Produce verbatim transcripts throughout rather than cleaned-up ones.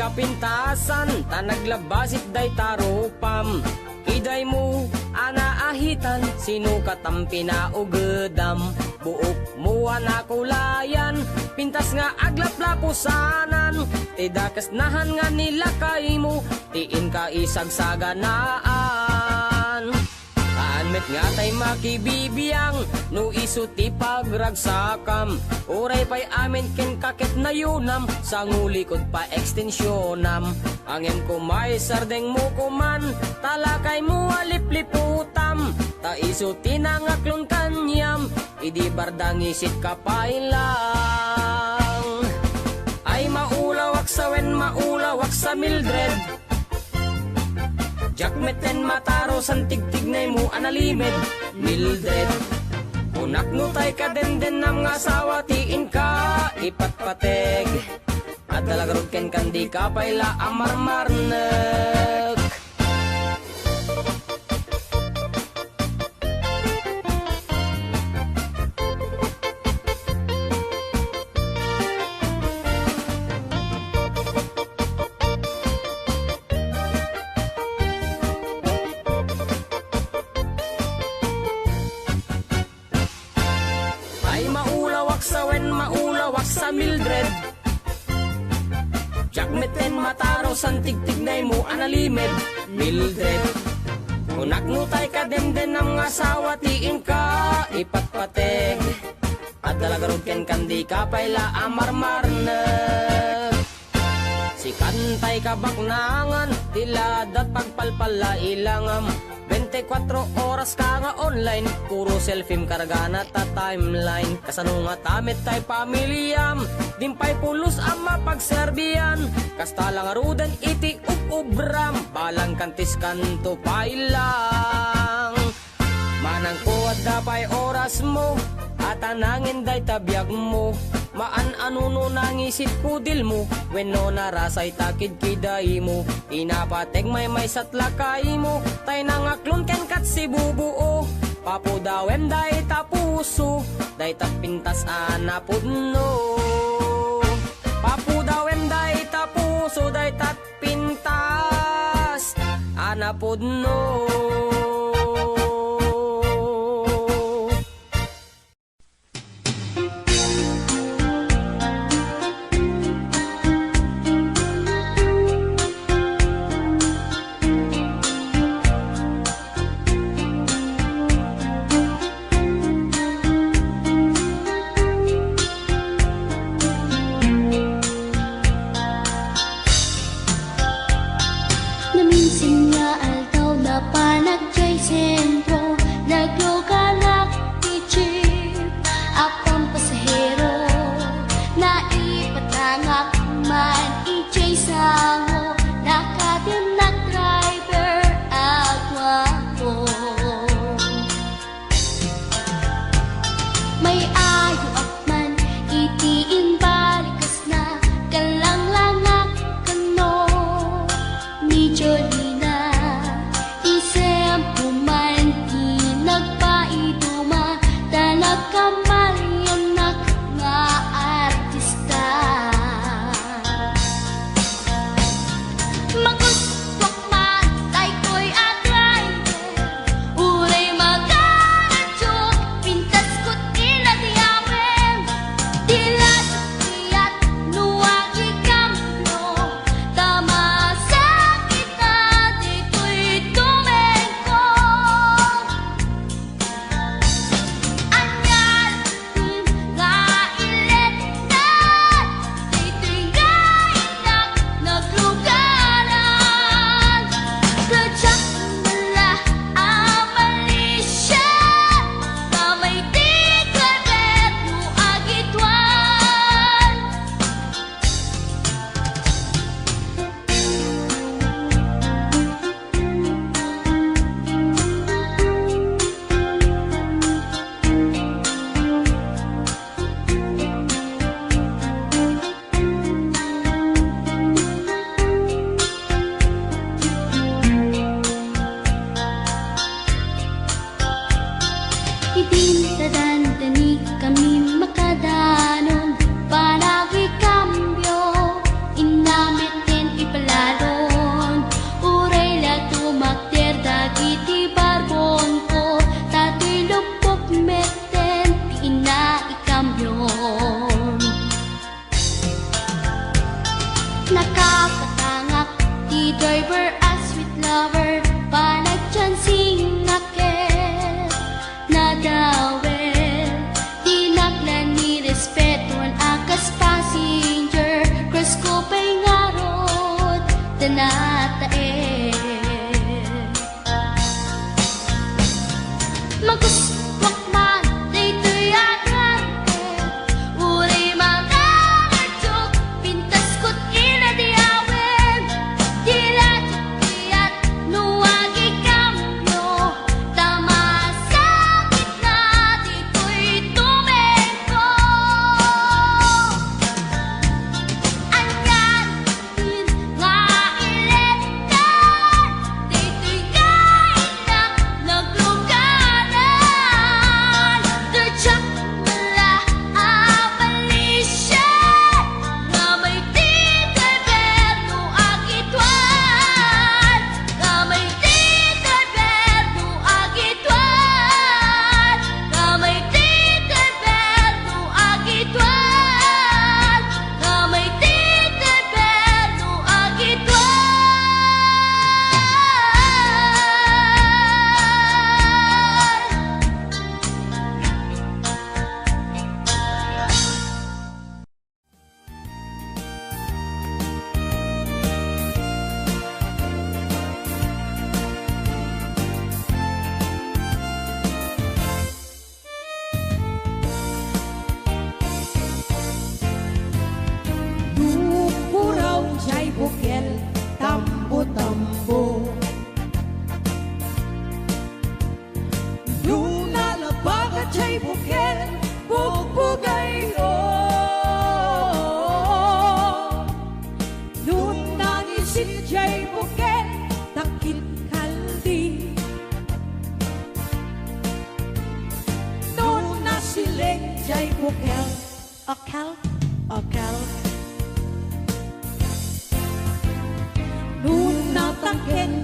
Kapintasan, ta naglabasit dayta rupam. Kidaymo a naahitan, sino katam pinaugedam? Buokmo a nakulayan, pintas nga aglaplapusanan. Ti dakes nahan nga nilakaymo, ti inka isagsaganaan. Haan met nga tay makibibiang no isu ti pagragsakam. Uray pay amin ken kaket nayunam, sangulikod pa ekstensionam. Ngem koma isardengmo koman, ta lakaymo a lipliputam. Ta isu ti nangaklon kaniam, idi barda ngisit ka pay lang. Ay maulawak sa wen, maulawak sa Mildred. Diak metten matarusan tigtignaymo a nalimed, Mildred. Kunak no tay kadendennam nga asawa ti inka ipatpateg. Adda la garud kenka dika pay la a marmarnek. Ay maulawak sa wen, maulawak sa Mildred. Diak metten matarusan tigtignaymo a nalimed, Mildred. Kunak no tay kadendennam nga asawa ti inka ipatpateg. Adda la garud kenka dika pay la a marmarnek. Sikan tay kabaknangan, ti ladat pagpalpalla ilangam. Bente kuatro oras ka nga online, puro selfiem kargana ta timeline. Kasano ngata met tay pamiliam, dimpay pulos a mapagserbian. Kasta la ngaruden iti ub-ubram, balang kantis kanto pay lang. Manangko adda pay orasmo, a ta nangin dayta biagmo. Maan-ano no nangisit kudilmo, wenno narasay ta kidkidaymo. Inapateg maymaysat lakaymo, tay nangaklon kenkat sibubuo. Papudawem dayta puso, dayta pintas a napudno. Papudawem dayta puso, dayta pintas a napudno. Naminsan nga aldaw, napanak jay sentro, nagluganak ti jeep a pampasahero. Naipatangak man ijay sango, nakatimnak driver a guapo. May ayoak man iti imbalikesna, kallanglangak kano ni Jolina.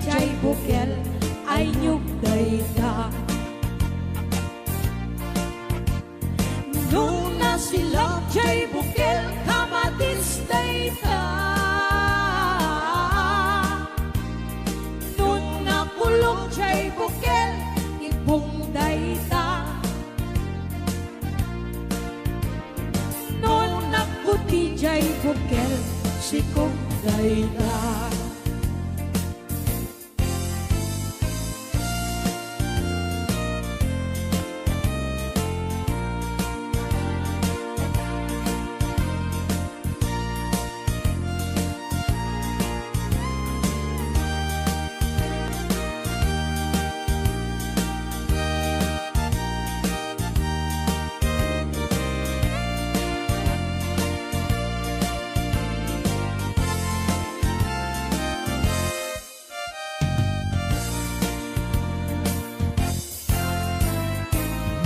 jay bukel, ay nyug dayta. No nasilak jay bukel, kamadis dayta. No nakulong jay bukel, ibong dayta. No nagputi jay bukel, sikog dayta.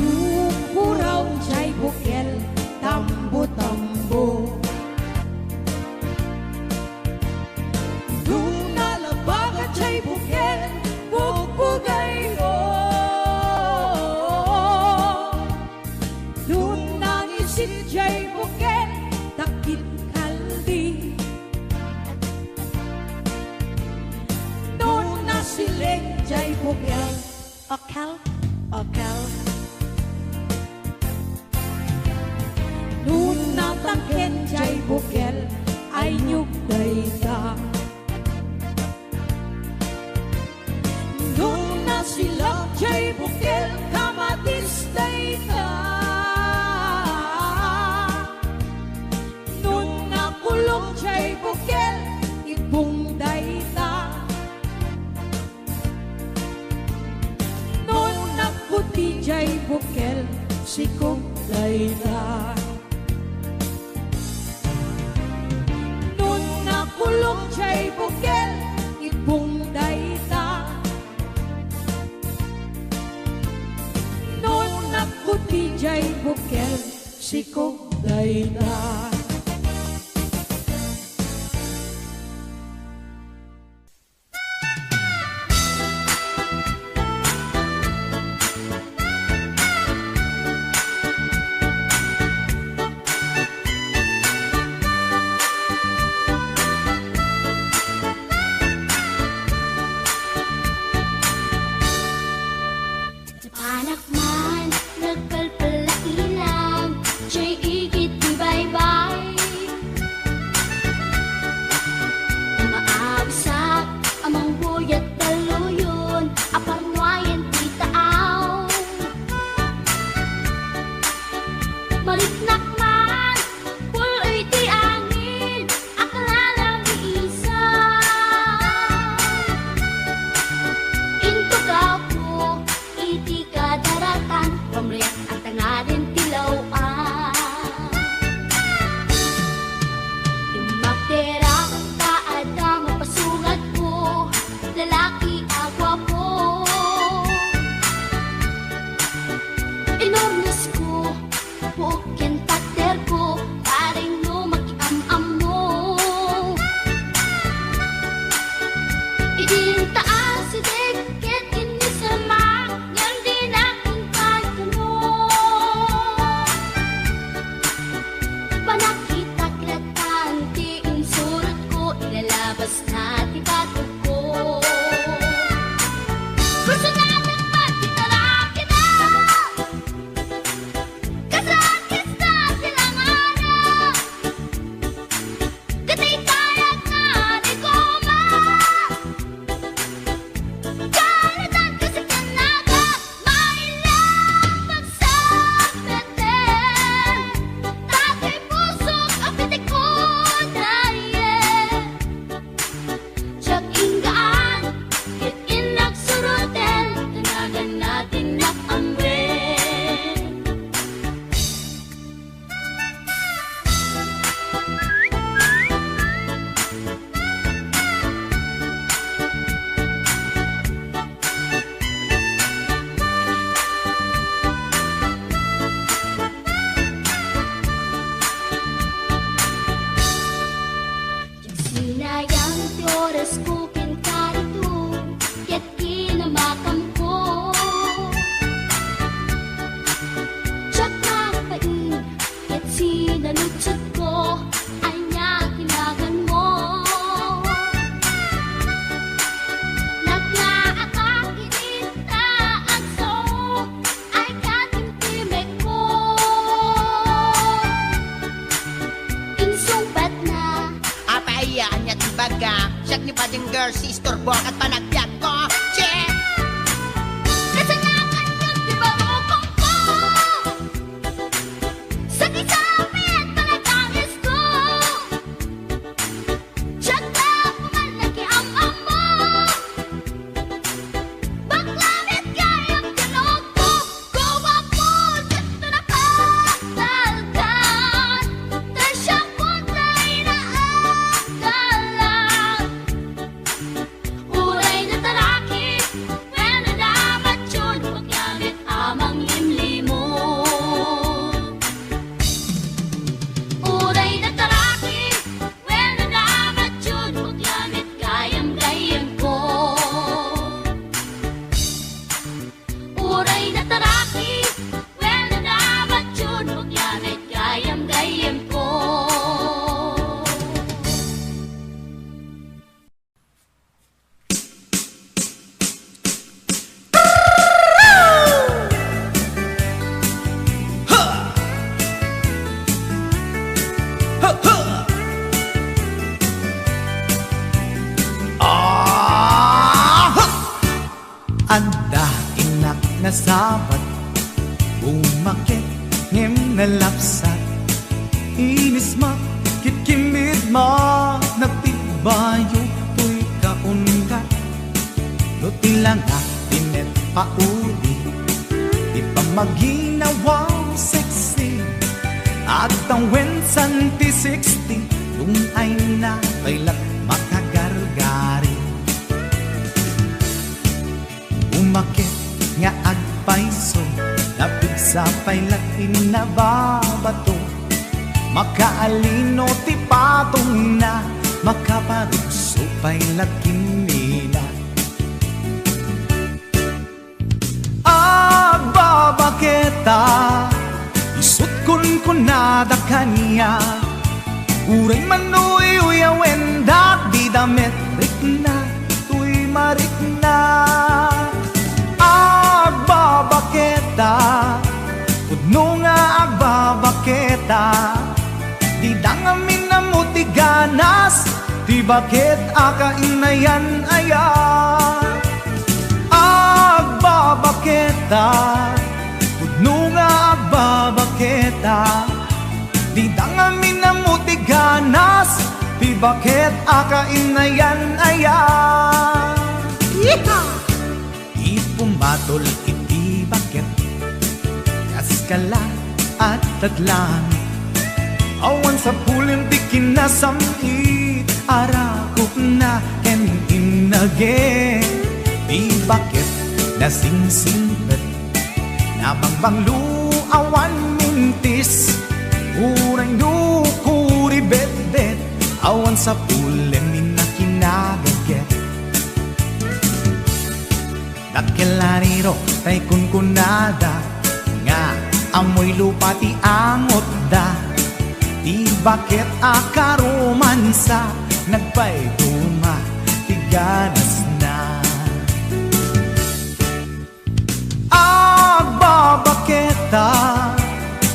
Nupuraw jay bukel, tambo-tambo. Nuna labaga jay bukel, bugbugayyo. Nuna ngisit jay bukel, dakit kaldi. Nuna sileng jay bukel, okel, okel. Nuna tangken jay bukel, ay nyug dayta. Nuna silak jay bukel, kamadis dayta. Nuna kulong jay bukel, ibong dayta. Nuna puti jay bukel, sikog dayta. Nuna kulong jay bukel, ibong dayta. Nuna puti jay bukel, sikog dayta. Napanak man, nagkalpal la ilang, jay igid ti baybay. Ket panagbiagko, che! Kasalakan ket ti barukongko. Sakit sa apit, panagdangisko. Diak la pumalna ki am-ammo. Bakla met gayam ti loob ko. Guapo, diak to napagtalkan. Ta siak met la inaagalan. Uray nataraki, wenno namatyon, bakla met a manglimlimo. Uray nataraki, wenno namatyon, bakla met gayam-gayyemko. Uray nataraki, wenno namatyon, bakla met gayam-gayyemko. Adda innak nasabat, bumaket ngem nalapsat. Inismak, kitkimmidmak, nagtibbayo toy kaundat. No ti langak ti met pauli, ti pammaginawa sexy, agtawen santi sixty, dungayna pay la makagargari. Umaket nga agpayso, napigsa pay la ti nababato. Makaalino ti patongna, makaparugso pay la kimmina. Agbabaketa, isut' kunkunada kaniak. Uray manuyuyawen da, dida met rikna toy marikna. Agbabaketa, pudno nga agbabaketa, dida ngamin ammo ti ganas, ti baket a kainayan-ayan. Agbabaketa, pudno nga agbabaketa, dida ngamin ammo ti ganas, ti baket a kainayan-ayan. Yeehaw! Ipumatol iti baket, kas kala, adda langit. Awan sapulem ti kinasam-it, arakupna ken innage. Ti baket nasingsingpet, nabangbanglo, awan mintis. Uray no kuribetbet, awan sapulem inna kinagaget. Dakkel a riro tay kunkunada, nga ammoy lupa ti angotda. Ti baket a karomansa, nagpayduma ti ganasna. Agbabaketa,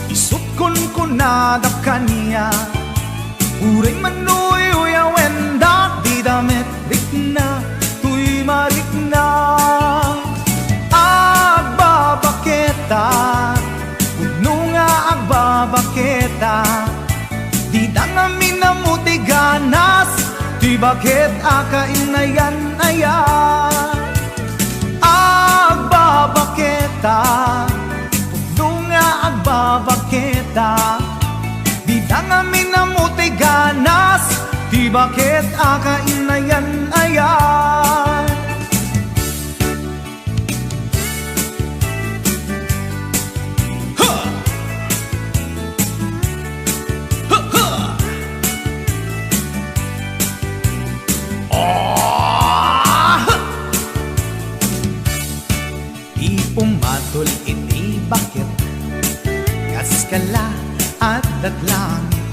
isut' kunkunada kaniak. Uray manuyuyawen da, dida met rikna toy marikna. Agbabaketa, pudno nga agbabaketa, dida ngamin ammo ti ganas, ti baket a kainayan-ayan. Agbabaketa, pudno nga agbabaketa, dida ngamin ammo ti ganas, ti baket a kainayan-ayan. Ha! Ha, ha! Ah! Ti pumatol iti baket, kas kala, adda langit.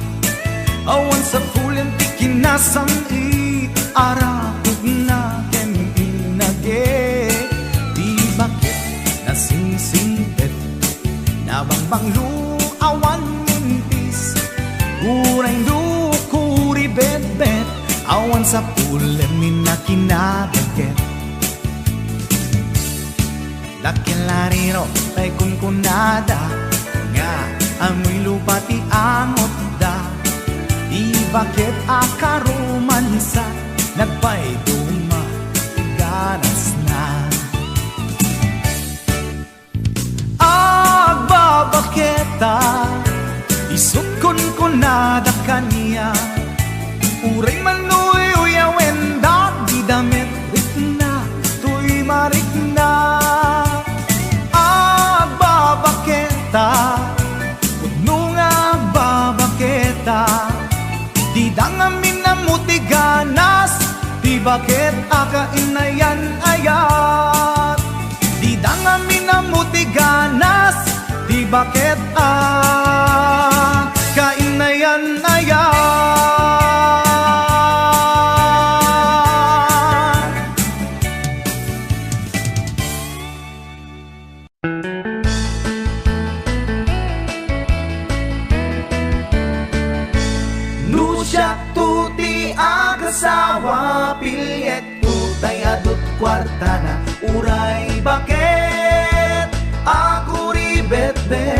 Awan sapulem ti kinasam-it, arakupna ken innage. Ti baket nasingsingpet, nabangbanglo, awan mintis. Uray no kuribetbet, awan sapulem inna kinagaget. Tay kunkunada nga amoy lupa ti angotda, ti baket a karumansa nagpaiduma ti ganasna. Agbabaketa, isut' kunkunada kaniak, uray manuyuyawen dagiti damet rikna, toy marikna. Agbabaketa, pudno nga agbabaketa, dida ngamin ammo ti ganas, ti baket a kainayan-ayat. Dida ngamin ammo ti ganas, ti baket a kainayan-ayat. No siakto ti agasawa, piliekto tay adut kuartana, uray baket a kuribetbet.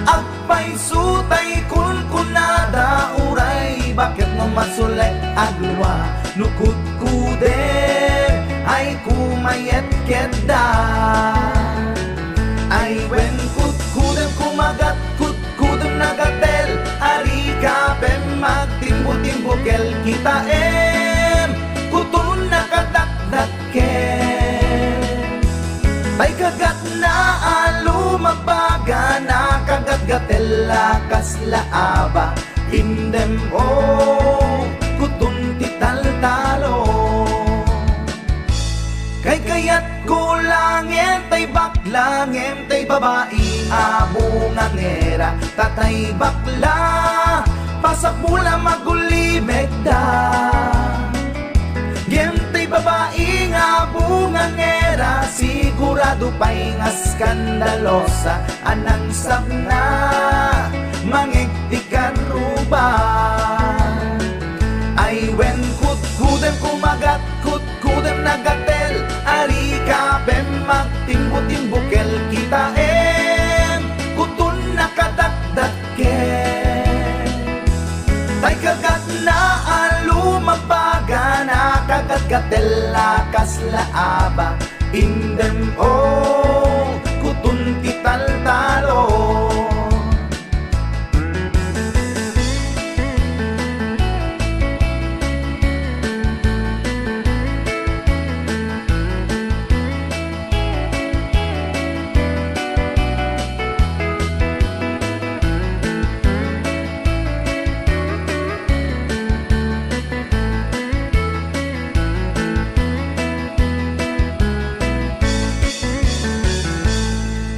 Agpayso tay kunkunada, uray baket no masulek a dua, no kutkudem ay kumayetketda. Ay wen kutkudem kumagat, kutkudem nagatel, arika pem magtimbo-timbo kel kitaem, kuton nakadakdak ket. Tay kagatna a lumagbaga, nakagatgatella kasla aba, indem, o, kuton ti taltalo. Kaykayatko laengen tay bakla, ngem tay babai a bungangera, ta tay bakla, pasapul a magulimekda. Ngem tay babai nga bungangera, sigurado pay nga skandalosa, a nangsabna, mangeg ti karruba. Ay wen kutkudem kumagat, kutkudem nagatel, arika pem magtimbo-timbo kel kitaem, kuton nakadakdak ket. Tay kagatna a lumagbaga, nakagatgatella kasla aba, indem, o, kuton ti taltalo.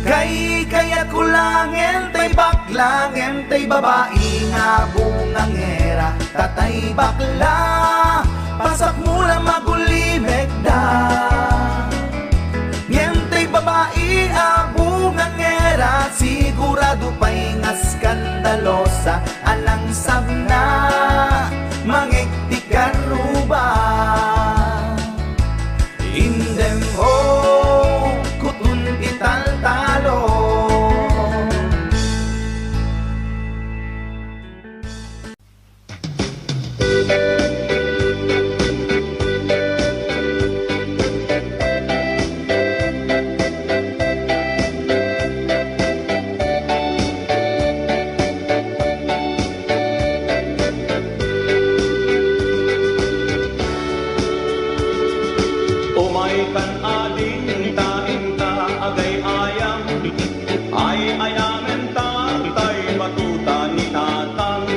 Kaykayatko laengen tay bakla, ngem tay babai nga bungangera, ta tay bakla, pasapul a magulimekda. Ngem tay babai a bungangera, sigurado pay nga skandalosa, a nangsabna, mangeg ti karruba. Indem, o, kuton ti taltalo. Umay kan ading ta inta agay-ayam, ay-ayamen ta tay batuta ni Tatang.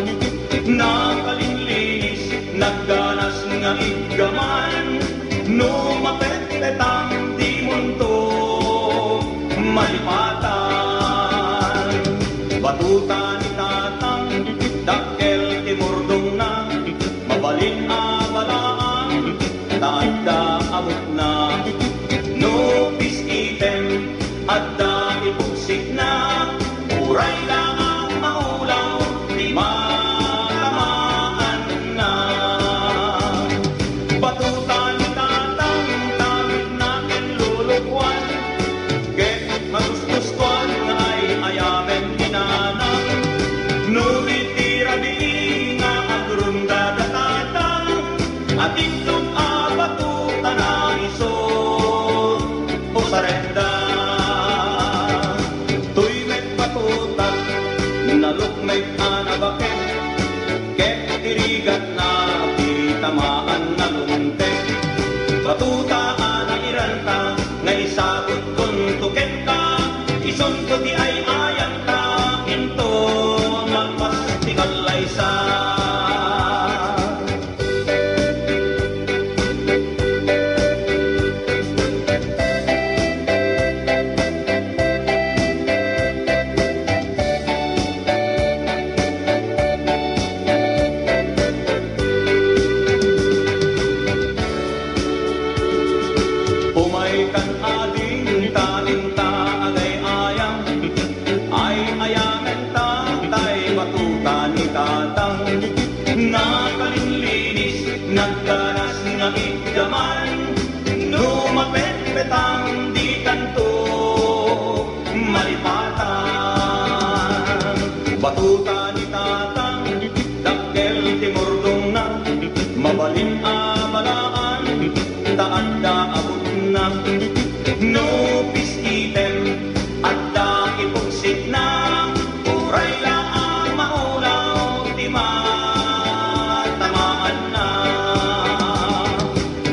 Nakalinlinis, nagganas nga iggaman, no mapetpetang dimonto malipatan. Batuta ni Tatang, dakkel ti murdongna, mabalin a balaang, ta adda abutna. No pis-item, adda ti pugsikna, uray laang maulaw ti matamaanna. Batuta ni Tatang, tawidna ken lulukuan, No mapetpetang, dikanto malipatan. Batuta ni Tatang, dakkel ti murdongna, mabalin a balaan, ta adda abutna. No pis-item, adda ipugsitna, uray la a maulaw ti matamaanna.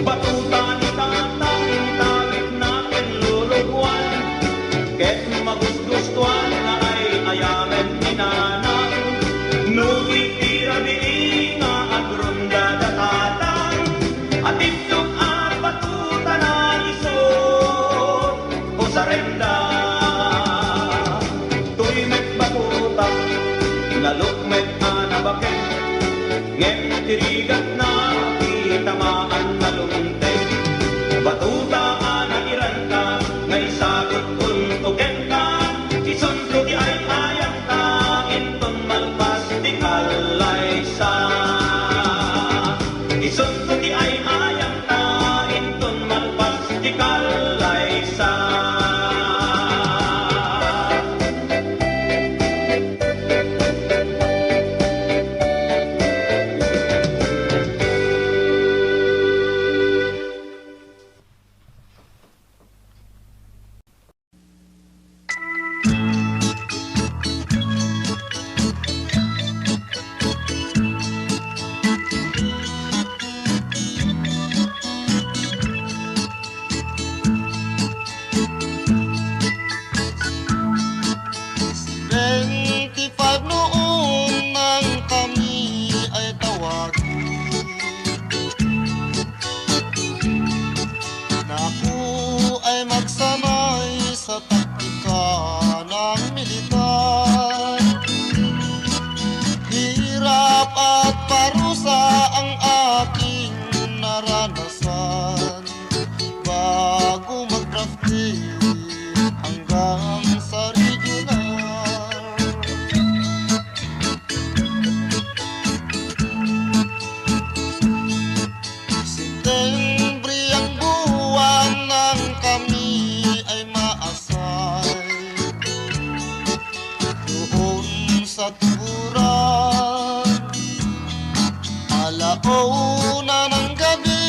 Batuta ni Tatang, tawidna ken luluboan, ket magusgustoan nga ay-ayamen ni Nanang. No iti rabii nga agrunda da Tatang, atibdok a batutana isu usarenda. Toy met batuta, naluk met a nabaken, ngem ti rigatna ti tamaan nalungteg. Batuta a nairanta, nga isagut unto kenka, isunto ti ay-ayanta, inton malpas ti kallaysa. Isunto ti ay-ayanta, inton malpas ti kallaysa. Twenty-five no unang kami ay tawagi. Naku ay magsanay sa taktika ng militar. Hirap at parusa ang aking naranasan bago mag-drafting hanggang sa regional. Setyembre ang buwan nang kami ay maasay doon sa tuburan. Ala una ng gabi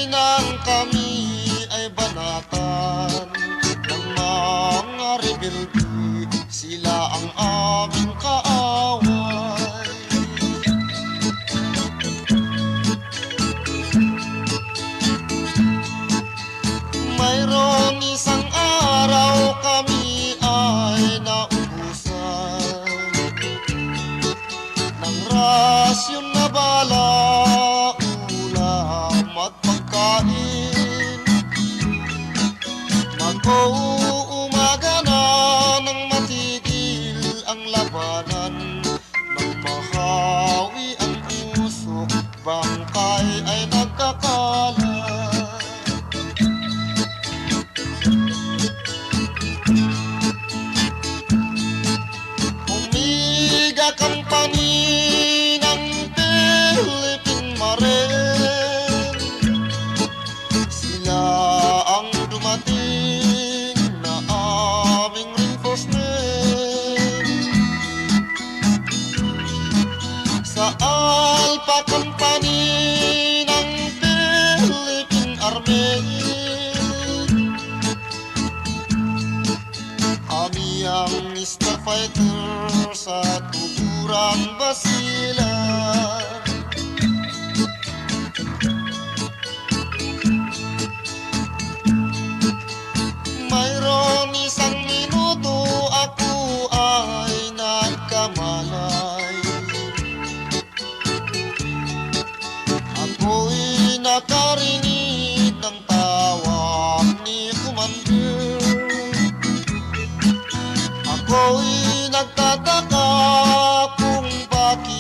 nang kami ay banatan ng mga rebelde. Sila ang aming kaaway. Mayroon isang araw kami ay naubusan ng rasyon na bala, ulam at pagkain. Mag-uumaga na nang matigil ang labanan, nang mahawi ang usok, bangkay ay nagkakalat. Omega Company ng Philippine Marine. Sila ang dumating na aming reinforcement. Sa Alpha Company ng Philippine Army. Kami ang starfighter sa Tuburan, Basilan. Mayroon isang minuto ako ay nagkamalay. Ako'y nakarinig ng tawag ni Commander. Ako'y nagtataka kung bakit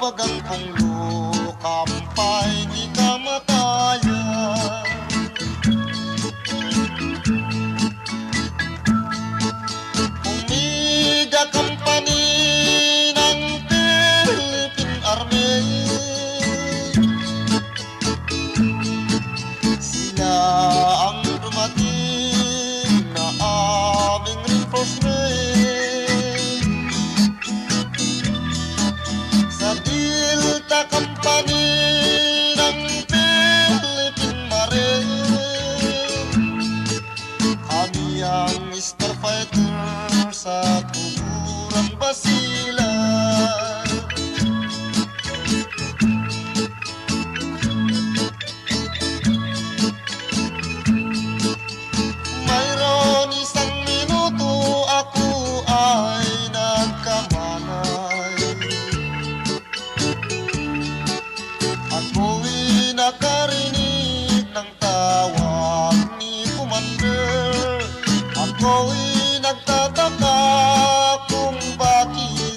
Pagangpong lukam pay di kamatayan. Umida kampanin ang Philippine Army. Sila ang dumating na aming reinforcement. Sa Delta Company ng Philippine Marine, kami ang starfighter sa Tuburan, Basilan. Mayroon isang minuto ako ay nagkamalay. Ako'y nakarinig ng tawag ni Commander. Ako'y nagtataka kung bakit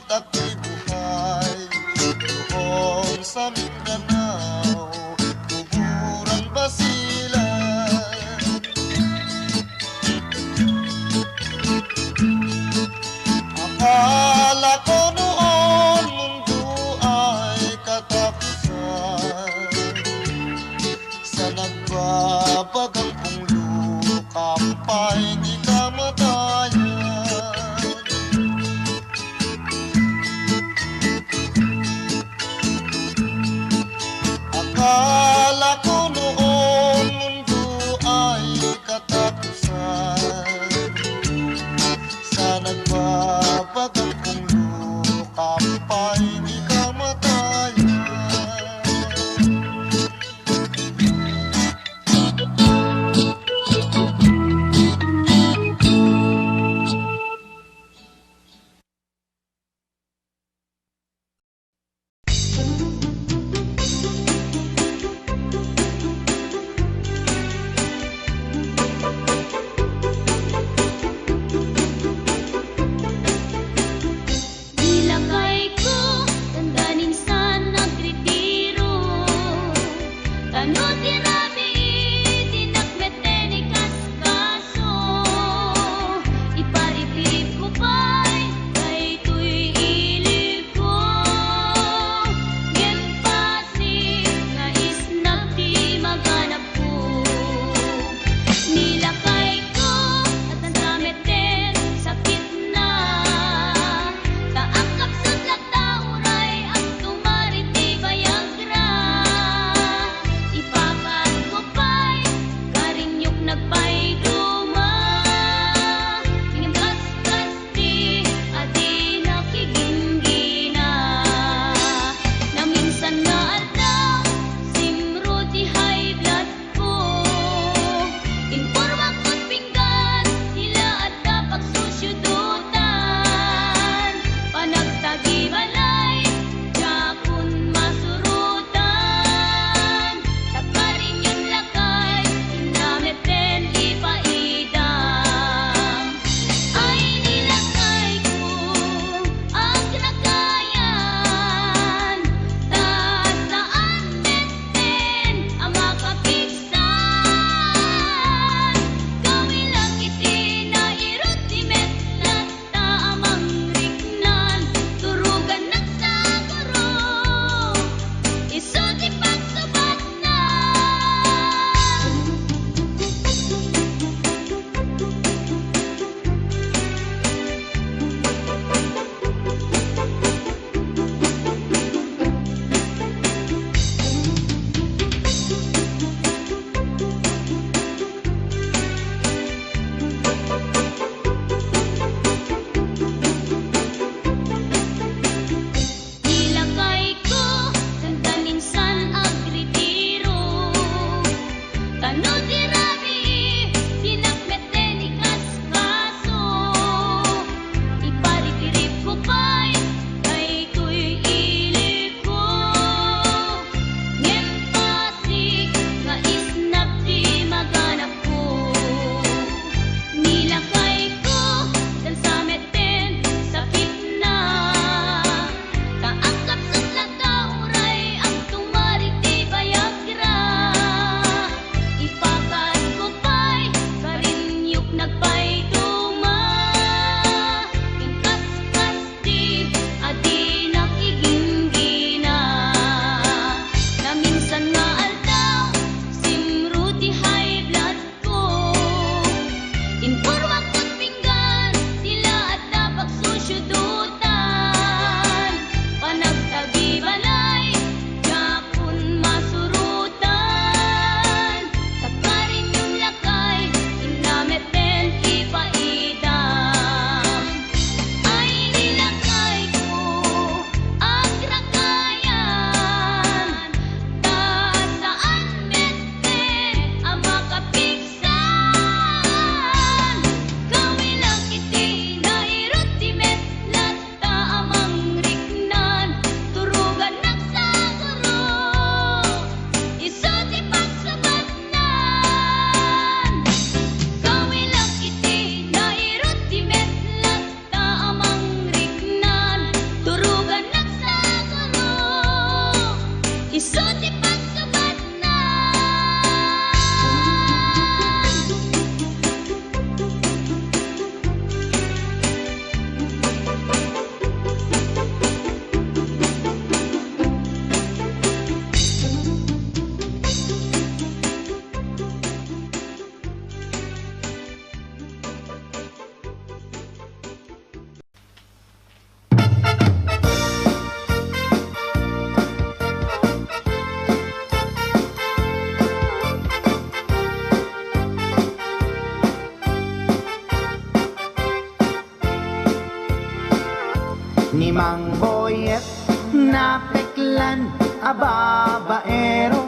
Ni Mang Boyet, napeklan a babaero.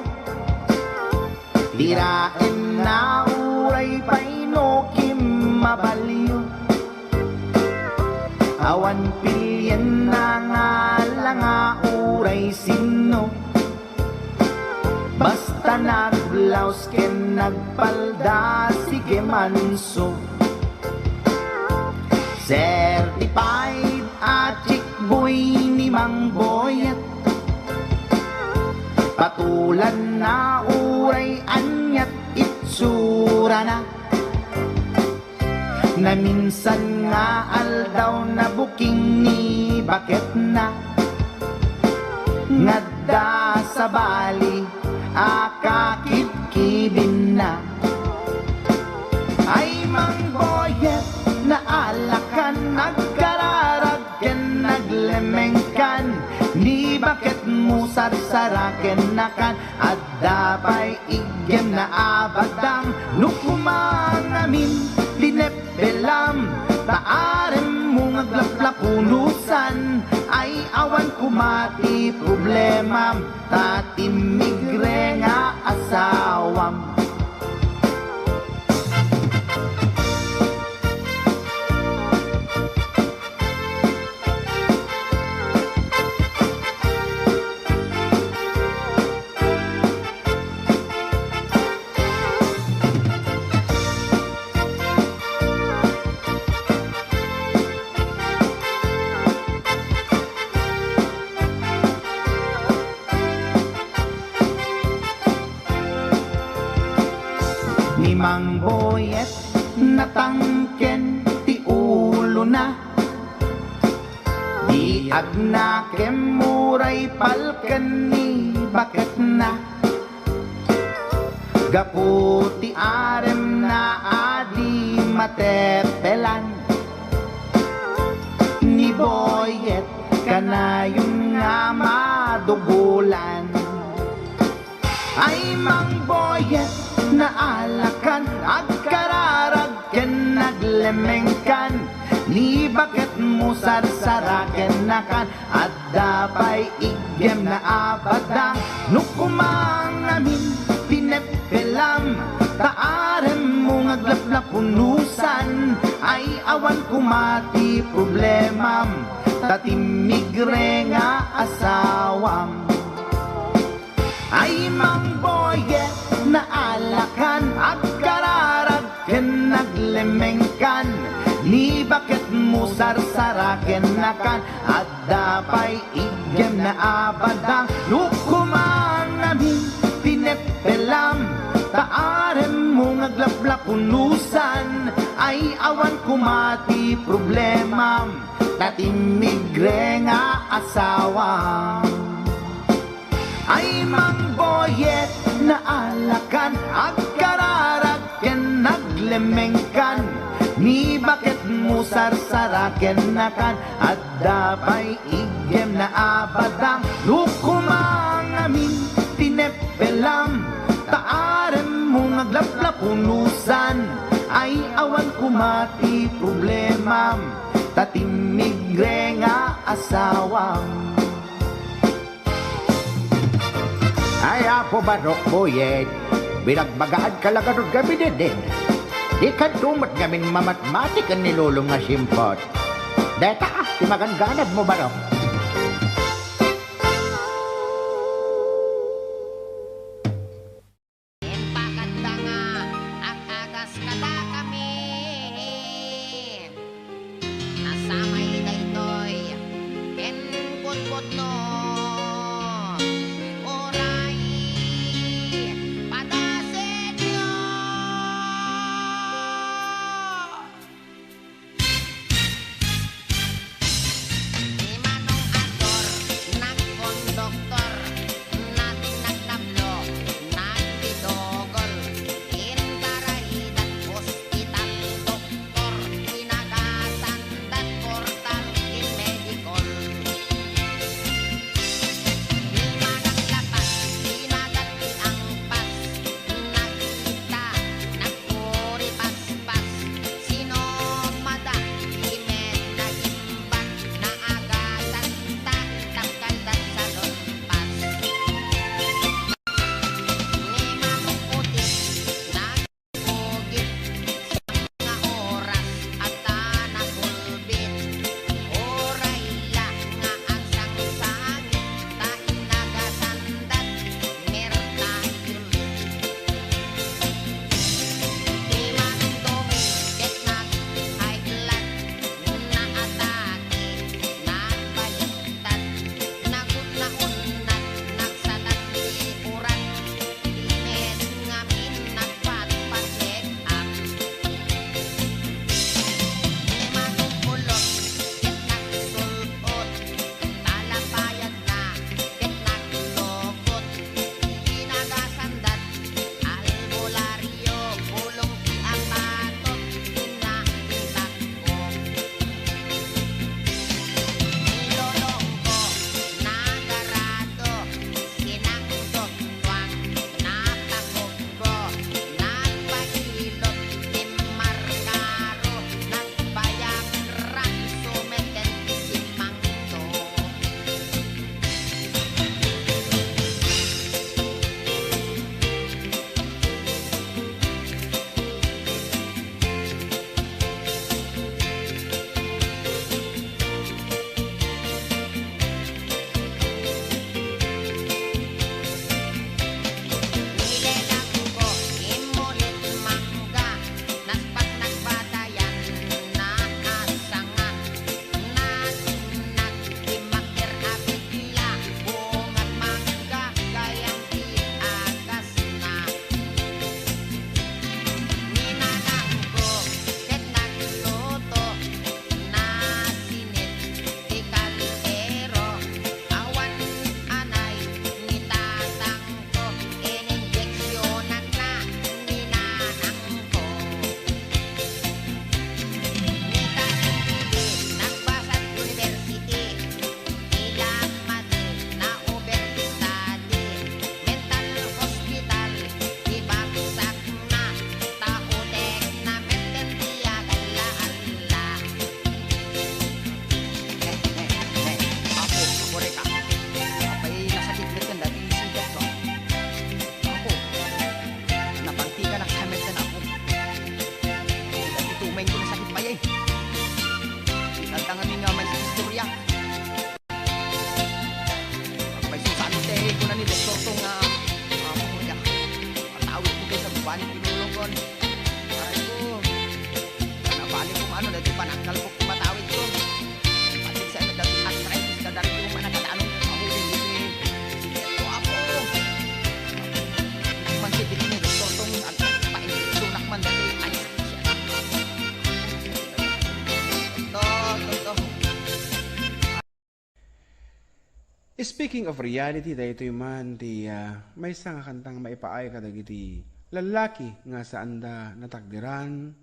Diraenna uray pay no kimmabalio. Awan pilienna nga langa uray sinno. Basta nagblaus ken nagpalda, sige manso. Certified a chick boy ni Mang Boyet. Patulanna uray aniat itsurana. Naminsan nga aldaw, nabuking ni baketna. Ngadda sabali a kakibkibinna. Ay, Mang Boyet, naalakan, agkararag ken naglemengkan. Ni baketmo sarsarakennakan. Adda pay iggemna a badang no koma ngamin ti neppelam, ta aremmo nga aglaplapunusan. Ay, awan koma ti problemam, ta timmigre nga asawam. Ni Mang Boyet, natangken ti ulona. Di agnakem uray palken ni baketna. Gapu ti aremna a di mateppelan, ni Boyet kanayon nga madugolan. Ay, Mang Boyet, naalakan, agkararag ken naglemengkan. Ni baketmo sarsarakennakan, adda pay iggemna a badang no koma ngamin ti neppelam, ta aremmo nga aglaplapunusan. Ay, awan koma ti problemam, ta timmigre nga asawam. Ay, Mang Boyet, naalakan, agkararag ken naglemengkan. Ni baketmo sarsarakennakan, adda pay iggemna a badang no koma ngamin ti neppelam, ta aremmo nga aglaplapunusan. Ay, awan koma ti problemam, ta timmigre nga asawam. Ay, Mang Boyet, naalakan, agkararag ken naglemengkan. Ni baketmo sarsarakennakan, adda pay iggemna a badang no koma ngamin ti neppelam, ta aremmo nga aglaplapunusan. Ay, awan koma ti problemam, ta timmigre nga asawam. Ay, Apo Barok, Boyet, binagbagaanka la garud ngamin, Deden. Dikanto met ngamin mamatmati ken ni Lolom nga simpot. Deta, ti maganganabmo, Barok. Impakadda nga ag-agas kadakami. Nasamay daytoy ken pudpudno. Uray padasenyo. Ni Mang Speaking of reality, daytoy man ti, ah, maysa nga kantang maipaay kadagiti lallaki nga saanda natakderan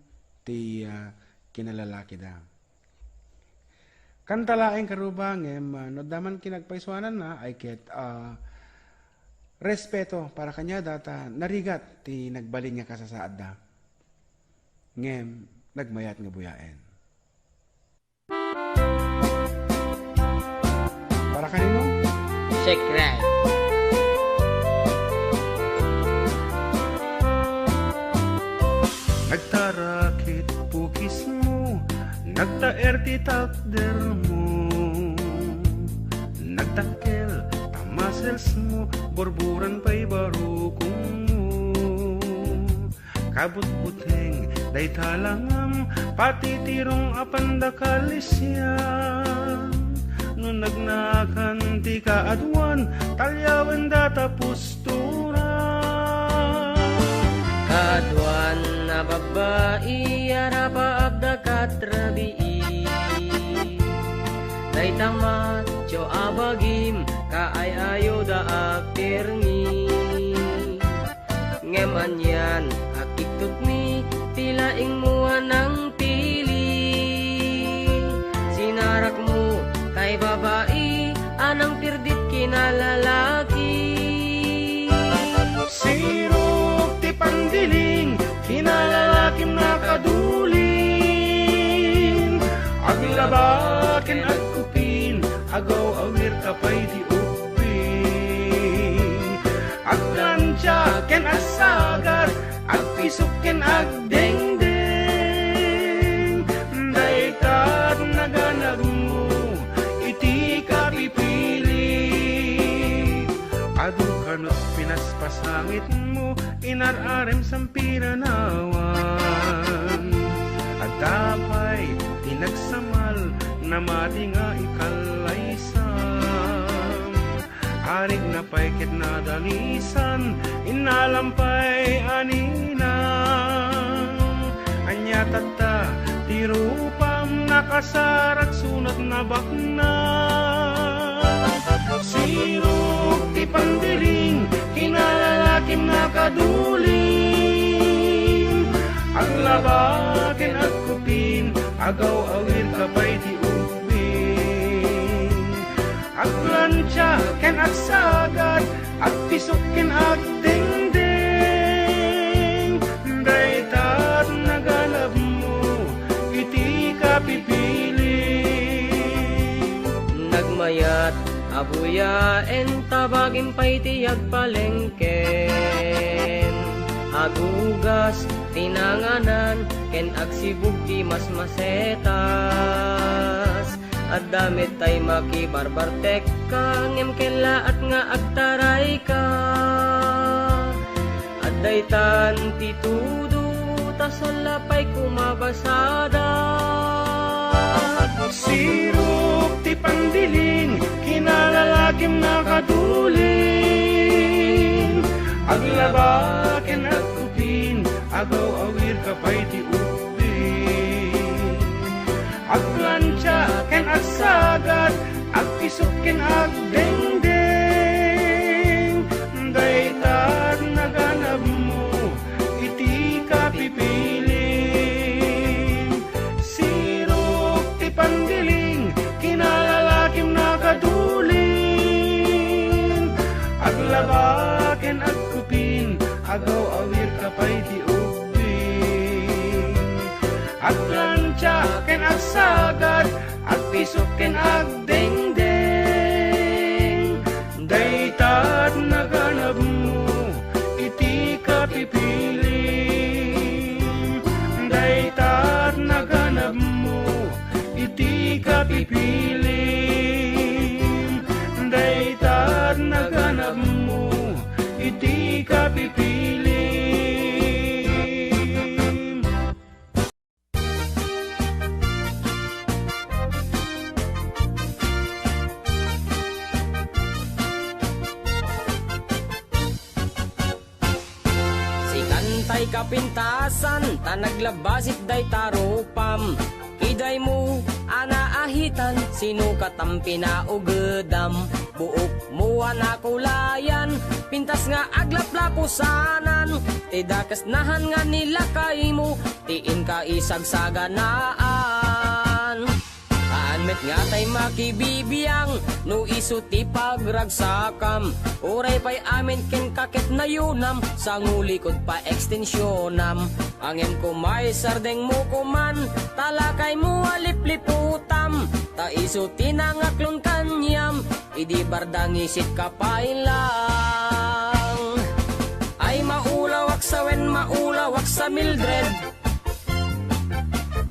ti, ah, kinalalakida. Kanta laeng karuba, ngem, ah, no adda man kinagpaysuananna, ay ket, ah, respeto para kaniada ta narigat ti nagbalin nga kasasaadda. Ngem, nagmayat nga buyaen. Para kanino? Shake Red. Nagtarakit pukismo, nagtaer ti takdermo, nagdakkel ta musclesmo, burburan pay barukongmo. Kabutbuteng dayta langam, patitirong a pandakal isian. No nagnakan ti kaaduan, talyawen data pusturan. Kaaduan a babbai a rapaap da kat rabii. Dayta macho a bagim, kaay-ayo da agtirmi. Ngem anian a kiktutmi ti laingmo a nangpili. Sinarakmo tay babai a nangpirdit kinalalaki. Sirok ti pandiling, kinalalakim nakadulin. Aglaba ken agkupin, agaw-awir ka pay ti ubbing. Agplantia ken agsagad, agpisok ken agdengdeng. Dayta naganabmo iti kapipili. Adu kano pinaspasangitmo, inar-arem sampinanawan. Adda pay ti nagsamal, namati nga ikallaysan. Arigna pay ket nadalisan, innalam pay a ninang. Ania tatta ti rupam, nakasarak sunot nabaknang. Sirok ti pandiling, kinalalakim nakadulin. Aglaba ken agkupin, agaw-awir ka pay ti ubbing. Agplantia ken agsagad, agpisok ken agdengdeng. Dayta naganabmo iti kapipili. Nagmayat a buyaen ta bagim pay ti agpalengken. Agugas ti nanganan ken agsibug ti masmasetas. Adda met tay makibarbartekka, ngem kellaat nga agtarayka. Adda itan ti tudo, ta salla pay kumabasada. Sirok ti pandiling, kinalalakim nakadulin. Aglaba ken agkupin, agaw-awir ka pay ti ubbing. Agplantia ken agsagad, agpisok ken agdengdeng. Dayta naganabmo iti kapipili. Sirok ti pandiling, kinalalakim nakadulin. Aglaba ken agkupin, agaw-awir ka pay ti ubbing. Agplantia ken agsagad, agpisok ken agdengdeng. Dayta naganabmo iti kapipili. Dayta naganabmo iti kapipili. Dayta naganabmo iti kapipili. Sikan tay kapintasan, ta naglabasit dayta rupam. Idaymo a Naahitan, sino katam pinaugedam? Buok mo a nakulayan, pintas nga aglaplapusanan. Ti dakes nahan nga nilakaymo, ti inka isagsaganaan. Haan met nga tay makibibiang, no isu ti pagragsakam. Uray pay amin kenka ket nayunam, sangulikod pa extensionam. Ngem koma isardengmo koman, ta lakaymo a lipliputam, ta isu ti nangaklon kaniam, idi barda ngisit ka pay lang. Ay maulawak sa wen maulawak sa Mildred.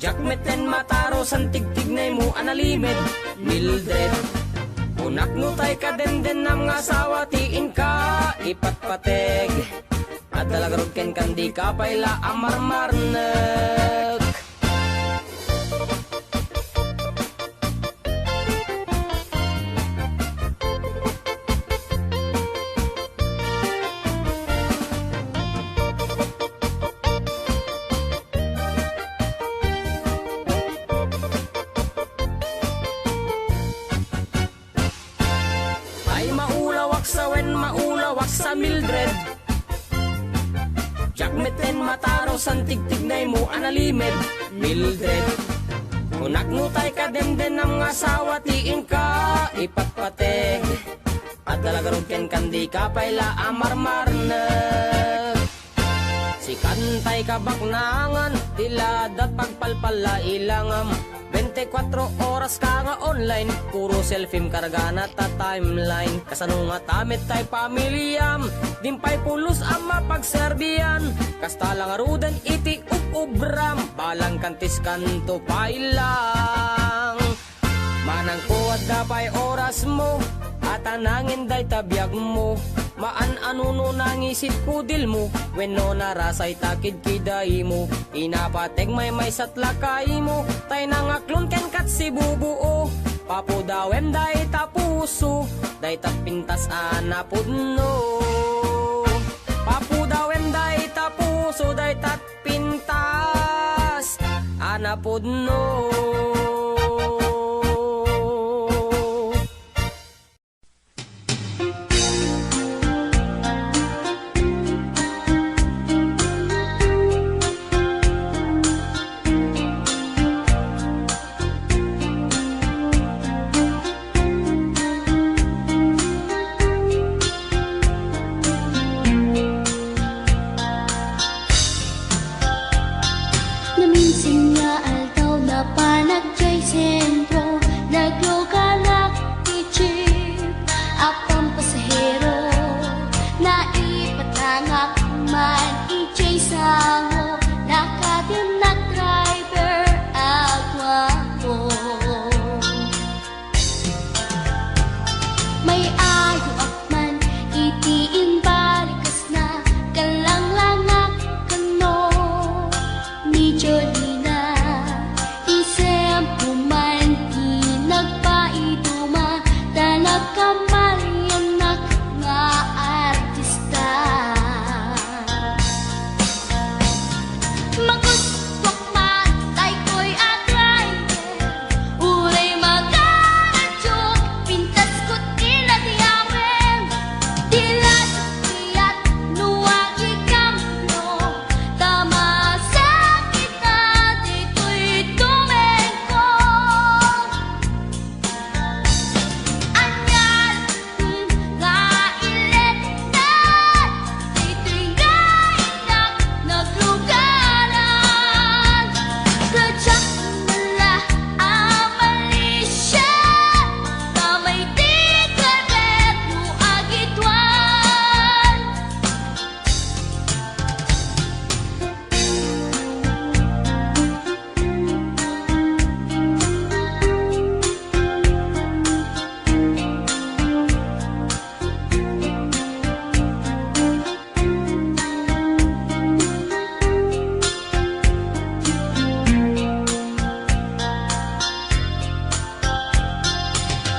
Diak metten mataro san tigtignaymo a nalimed, Mildred. Kunak no tay kadendennam nga asawa ti inka ipatpateg. Adda la garud kenkan, dika pay la a marmarnek. Ay maulawak sa wen maulawak sa Mildred. Diak metten mataro san tigtignaymo a nalimed, Mildred. Kunak no tay kadendennam nga asawa ti inka ipatpateg. Adda la garud kenkan, dika pay la a marmarnek. Sikan tay kabaknangan, ti ladat pagpalpalla ilangam. Bente kuatro oras ka nga online, puro selfiem kargana ta timeline. Kasano ngata met tay pamiliam, dimpay pulos a mapagserbian. Kasta la ngaruden iti ub-ubram, balang kantiskanto pay lang. Manangko, adda pay orasmo, a ta nangin dayta biagmo. Maan-ano no nangisit kudilmo, wenno narasay ta kidkidaymo. Inapateg maymaysa't lakaymo, tay nangaklon kenkat sibubuo. Papudawem dayta puso, dayta pintas a napudno. Papudawem dayta puso, dayta pintas a napudno. Naminsan nga aldaw, napanak jay sentro, nagluganak ti jeep a pampasahero. Naipatangak man ijay sango, nakadinnak driver a guapo. May-ayuak man iti imbalikasna, kallanglangak kano ni Jolina. Isem ko man ti nagpaiduma, ta nagkamaliannak nga artista. Magustuak man daytoy a driver, uray magaradio, pintasko ti nadiamen. Ti ladok ti yat no agikambio, ta masakit a ditoy tumengko. Ania nga iletna, ditoy nga innak naglugaran. Kadiak mala a malisia, ta may ti karbet no agituan.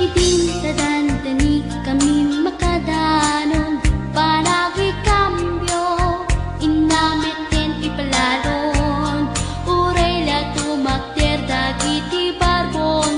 Idin ta dandani kami makadanon, panagikambio, inna metten ipalalon, uray la tumakder dagiti barbon.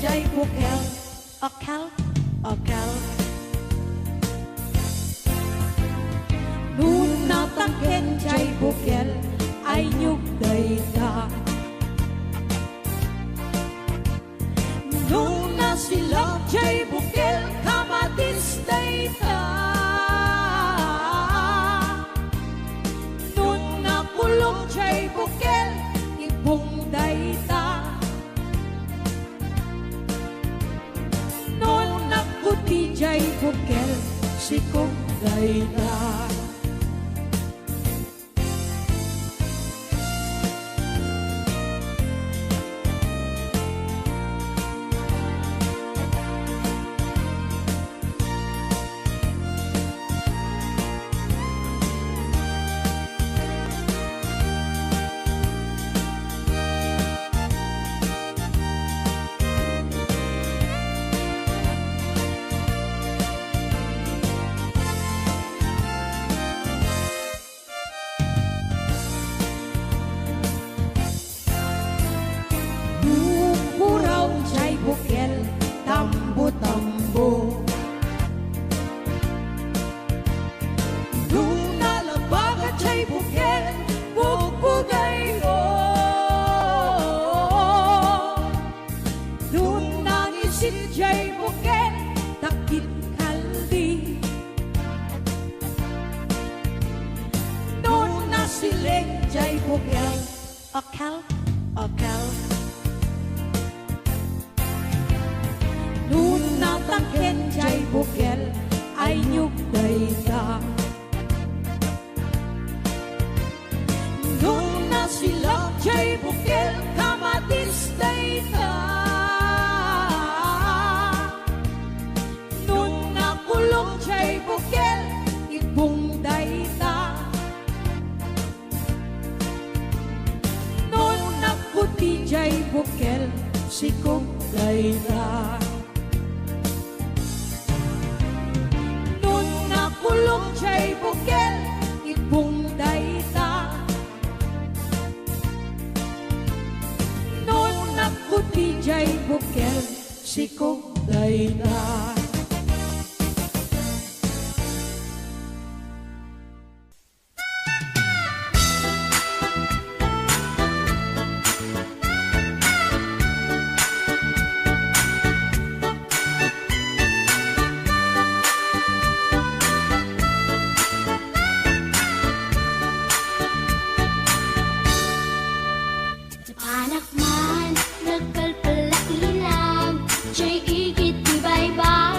jay bukel, okel, okel. No natangken jay bukel, aynyog dayta. No nasilak jay bukel, kamatis dayta. No nakulong jay bukel, ibong dayta. No nagputi jay bukel, sikog dayta. Bukuraw jay bukel, tambo-tambo. No nalabaga jay bukel, bugbugayko. No nangisit jay bukel, dakit kaldi. No nasileg jay bukel, okel, okel. No natangken jay bukel, aynyog dayta. No nasilak jay bukel, kamatis dayta. No nakulong jay bukel, ibong dayta. No nagputi jay bukel, sikog dayta. No nakulong jay bukel, ibong dayta. No nagputi jay bukel, sikog dayta. Anak man, nagkalpal la ilang, jay igid ti baybay.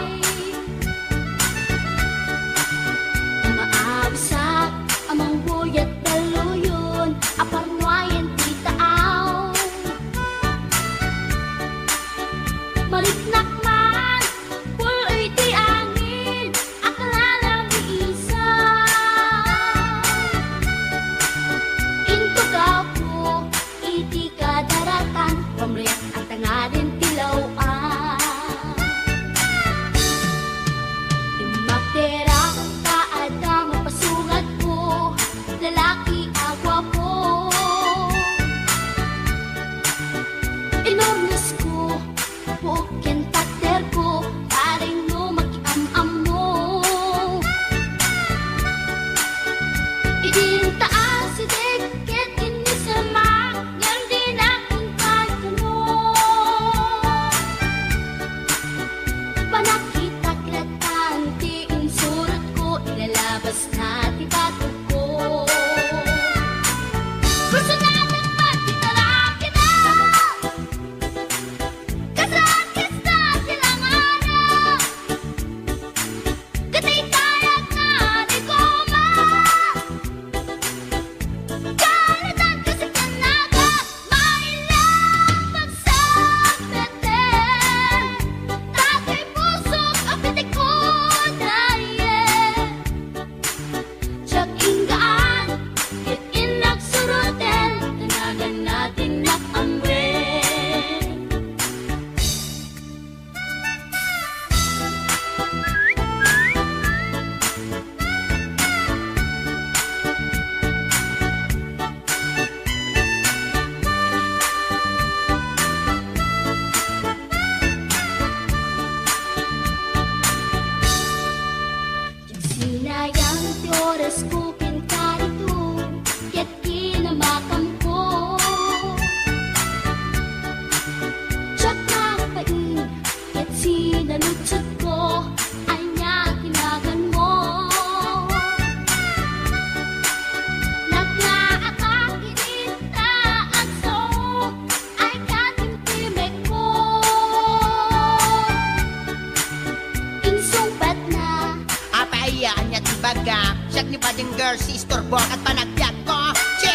Singer, si istorbo ket panagbiag ko. Che!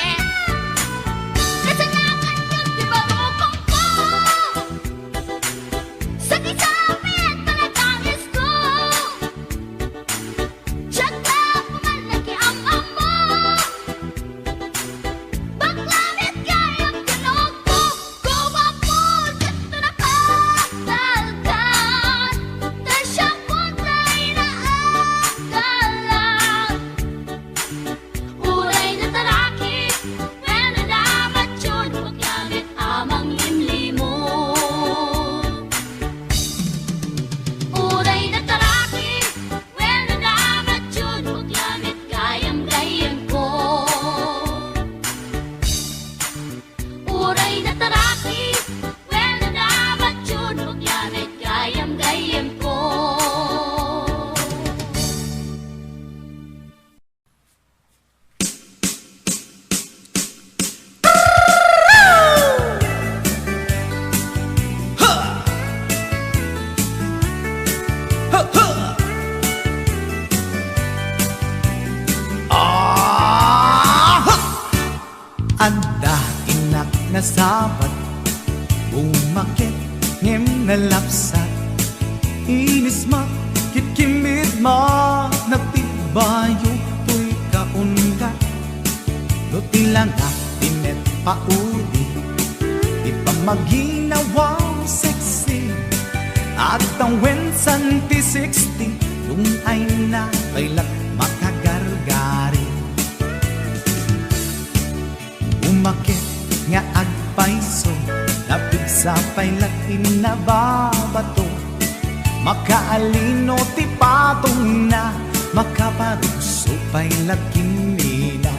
Kasalakan ket ti barukong ko. Sakisapit panagangis ko. Diak la puman nakiam-ammo. Bakla met gayam ti nagko. Guwapo ket nakadalkan. Ta siak met la inaagalan. Uray nataraki, wenno namatyon, bakla met a manglimlimo. Uray nataraki, wenno namatyon, bakla met gayam-gayam ko. Uray nataraki, wenno namatyon, bakla met gayam-gayam ko. Adda innak nasabat, bumaket ngem nalapsat. Inismak ket kinbidma, nagtibbayo toy kaundat. No ti langak ti met paudi, ti pammaginawa sexy, agtawen san ti sixty, dun ay na pay la makagargari. Bumaket nga agpayso, napigsa pay la ti nababato. Makaalino ti patongna, makaparugso pay la kinmina.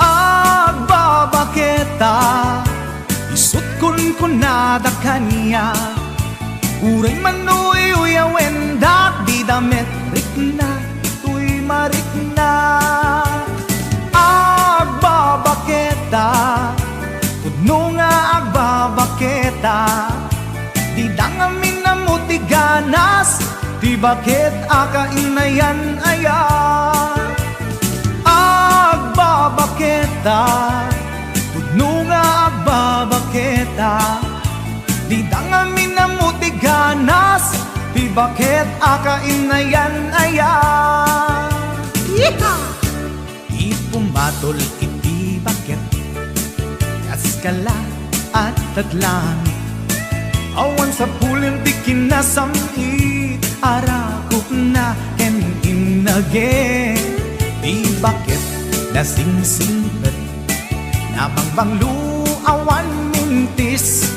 Agbabaketa, isut' kunkunada kaniak. Uray manuyuyawen, dagdida met rikna, toy marikna. Agbabaketa, pudno nga agbabaketa, dida ngamin ammo ti ganas, ti baket a kainayan-ayan. Agbabaketa, pudno nga agbabaketa, dida ngamin ammo ti ganas, ti baket a kainayan-ayan. Yeehaw! Ipumatol iti baket, kas kala, adda't langit. Awan sapulem ti kinasam-it, arakupna ken innage. Ti baket nasingsingpet, nabangbanglo, awan mintis.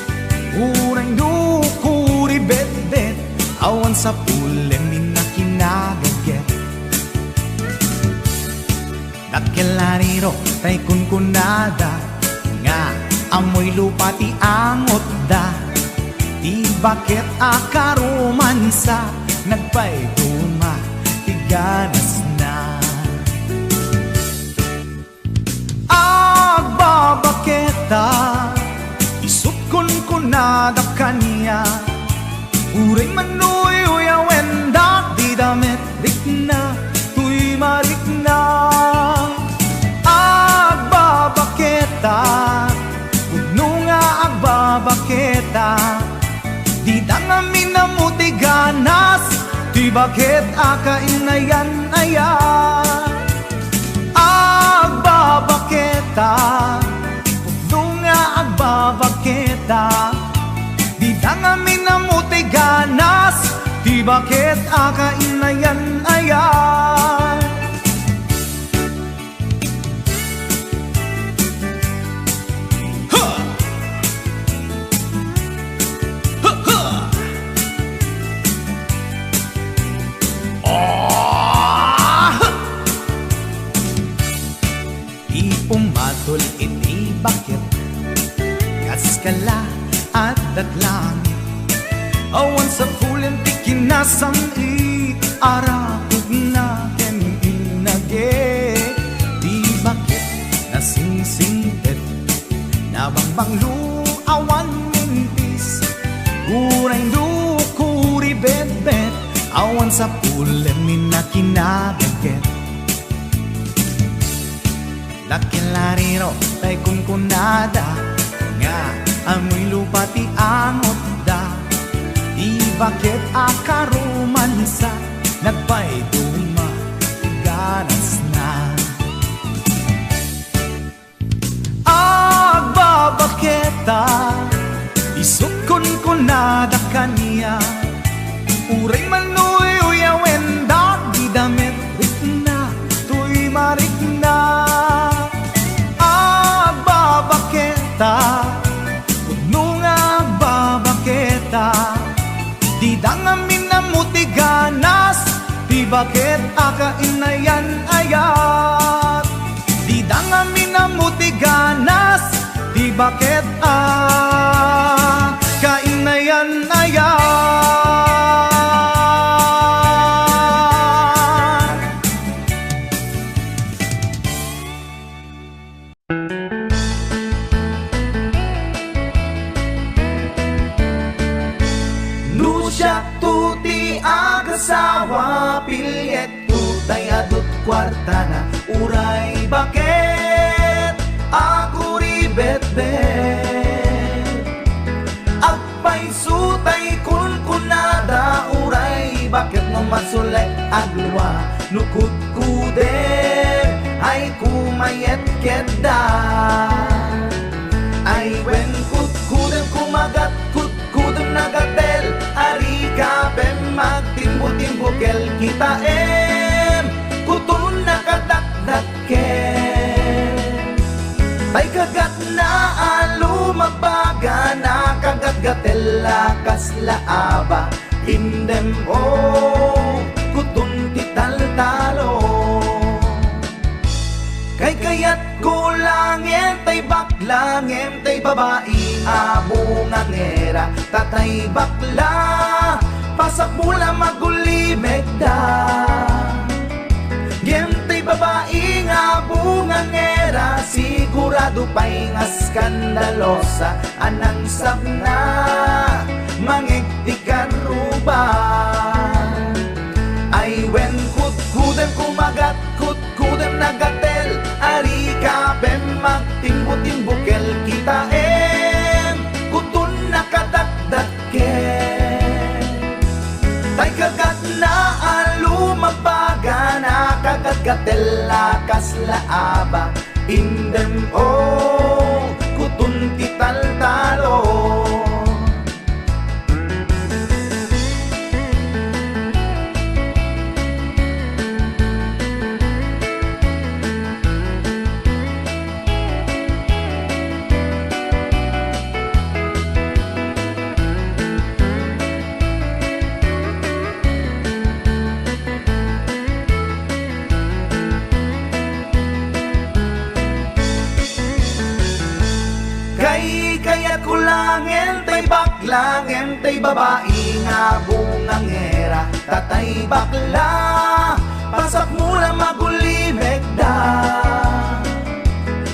Uray no kuribetbet, awan sapulem inna kinagaget. Dakkel a riro tay kunkunada nga ammoy lupa ti angotda. Ti baket a karomansa, nagpayduma ti ganasna. Agbabaketa, isut' kunkunada kaniak. Uray manuyuyawen, dagdida met rikna, toy marikna. Agbabaketa, pudno nga agbabaketa, dida ngamin ammo ti ganas, ti baket a kainayan-ayan. Agbabaketa, pudno nga agbabaketa, dida ngamin ammo ti ganas, ti baket a kainayan-ayan. Ha! Ha, ha! Ah! Ti umatol iti baket, kas kala, adda't langit. Awan sapulem ti kinasam-it, arakupna ken innage. Ti baket nasingsingpet, nabangbanglo, awan mintis. Uray no kuribetbet, awan sapulem Ulemmin a kinadagket. Lakin lariro tay kunkunada nga amoy lupa ti angotda. Di baket a karumansa, nagpayduma ti ganasna. Agbabaketa, isut' kunkunada kaniak. Uray man uyawenda, dida met rikna toy marikna. Agbabaketa, pudno nga agbabaketa. Dida ngamin ammo ti ganas, ti baket a kainayan-ayat. Dida ngamin ammo ti ganas, ti baket a kainayan-ayat. No siakto ti agasawa, pillietto tay adut kuartana, uray baket a kuribetbet. Agpayso tay kunkunada, uray baket no masulek a dua. No kutkudem ay kumayetkedda. Ay wen kutkudem kumagat, kutkudem nagatel, arika pem magtimbo-timbo kel kitaem, kuton nakadakdak ket tay kagatna a lumagbaga, nakagatgatel a kasla aba, indem o kuton ti taltalo. Kaykayatko la ngem tay bakla, ngem tay babai a bungangera, ta tay bakla, pasakmo la magulimekda. Ngem tay babai nga bungangera, sigurado pay nga skandalosa, a nangsabna, mangeg ti karruba. Ay wen kutkudem kumagat, kutkudem nagatel, arika pem magtimbo-timbo kel kitaem, kuton nakadakdak ket tay kagatna a lumagbaga, nakagatgatel a kasla aba, indem o kuton ti taltalo. Kaykayatko la ngem tay bakla, ngem tay babai nga bungangera, ta tay bakla, pasakmo la magulimekda.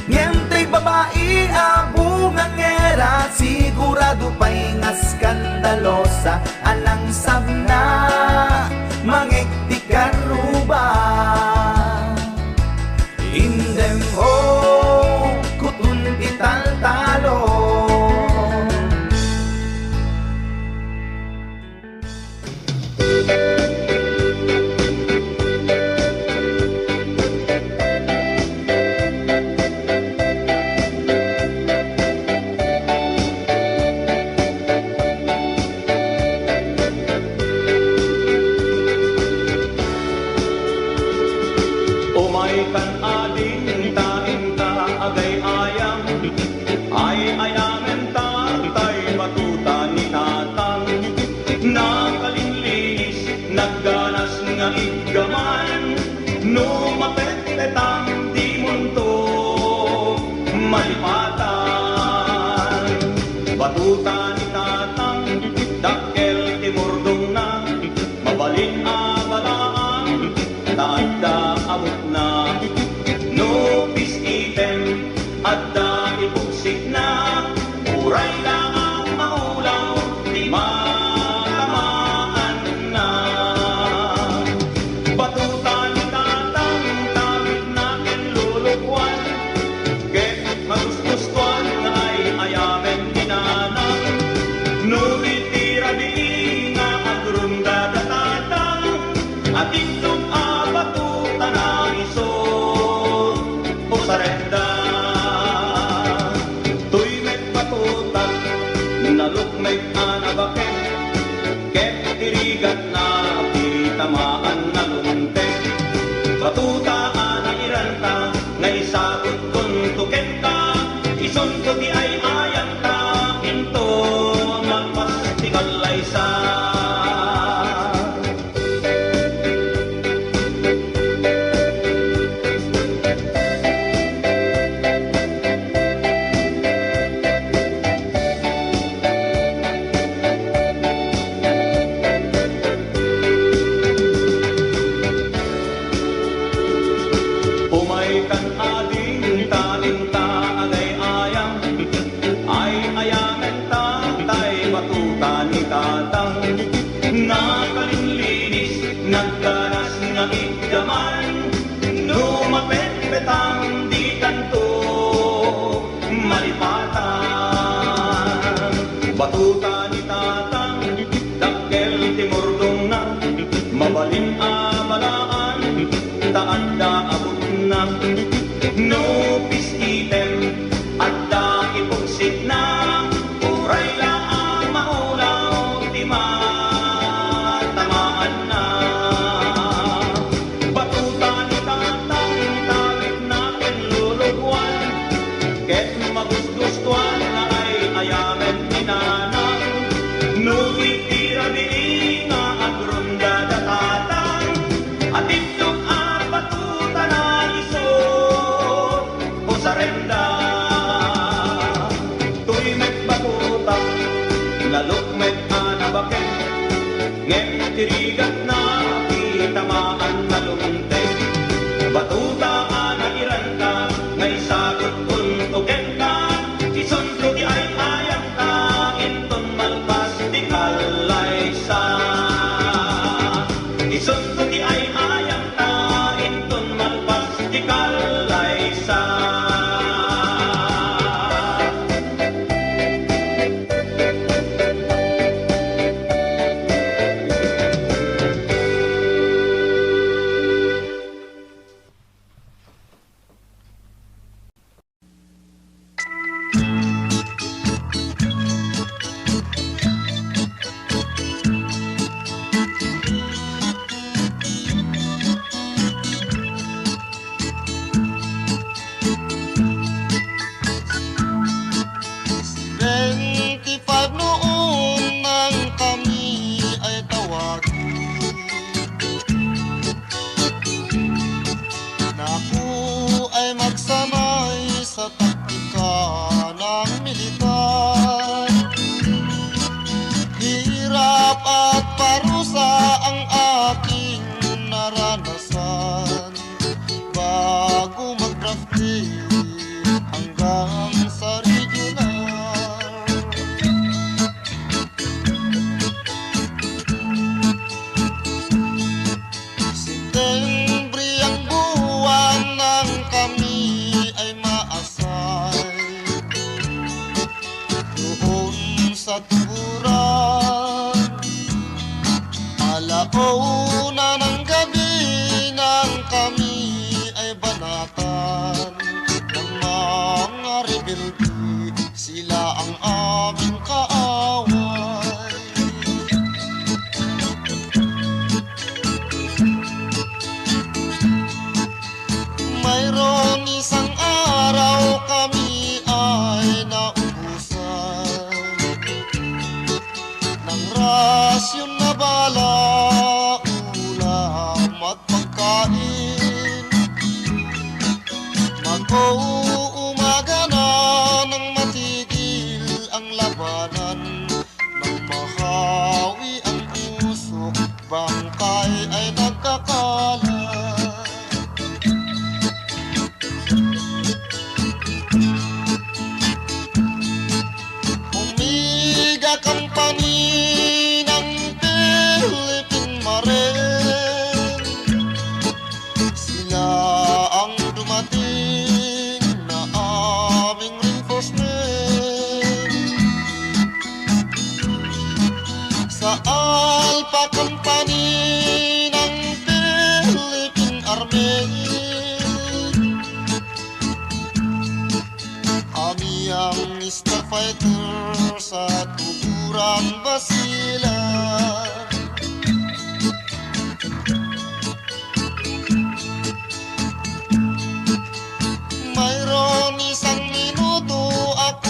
Ngem tay babai a bungangera, sigurado pay nga skandalosa, a nangsabna, mangeg ti karruba. Indem o kuton ti taltalo. Umaykan ading ta inta agay-ayam, ay-ayamen ta tay batuta ni Tatang. Nakalinlinis, nagganas nga iggaman, no mapetpetan, dimonto malipatan. Batuta ni Tatang, dakkel ti murdongna, mabalin a balaam, ta adda abutna. No pis-item, adda ipugsikna, uray laeng maulaw ti matamaanna. Ti ay-ayamta, inton malpas ti kallaysa. Umaykan ading ta inta agay-ayam, ay-ayamen ta tay batuta ni Tatang. Nakalinlinis, nagkanas nga iddaman, no mapetpetang ditanto malipatan. Batuta ni Tatang, dakkel ti murdongna, mabalin a balaan, ta adda abutna. No pis-item, adda ipugsitna, uray la a maulaw ti matamaanna. Batuta ni Tatang, tawidna ken luluboan, ket magusgustoan nga ay-ayamen ni Nanang. No iti rabii nga agrunda da Tatang, atibdok a batutana isu usarenda. Toy met batuta, lalok met a nabaken, ngem ti rigatna ti tamaan na lumteg. Batuta a nairanta, nga isagut unto kenka, isunto ti ay-ayamta, inton malpas ti kallaysa. Isunto ti ay-ayamta, inton malpas ti kallaysa. Twenty-five no unang kami ay tawagi. Naku ay magsanay sa taktika ng militar. Hirap at parusa ang aking naranasan bago mag-drafting hanggang sa regional. Setyembre ang buwan nang kami ay maasay doon sa tuburan. Ala una ng gabi nang kami ay banatan ng mga rebelde. Sila ang aming kaaway. Mayroon isang araw kami ay naubusan ng rasyon na bala, ulam at pagkain. Mag-uumaga na nang matigil ang labanan, nang mahawi ang puso, bangkay ay nagkakalat. Omega Company ng Philippine Marine. Sila ang dumating na aming reinforcement. Sa Alpha Company ng Philippine Army. Kami ang starfighter sa Tuburan, Basilan. Mayroon isang minuto, ak-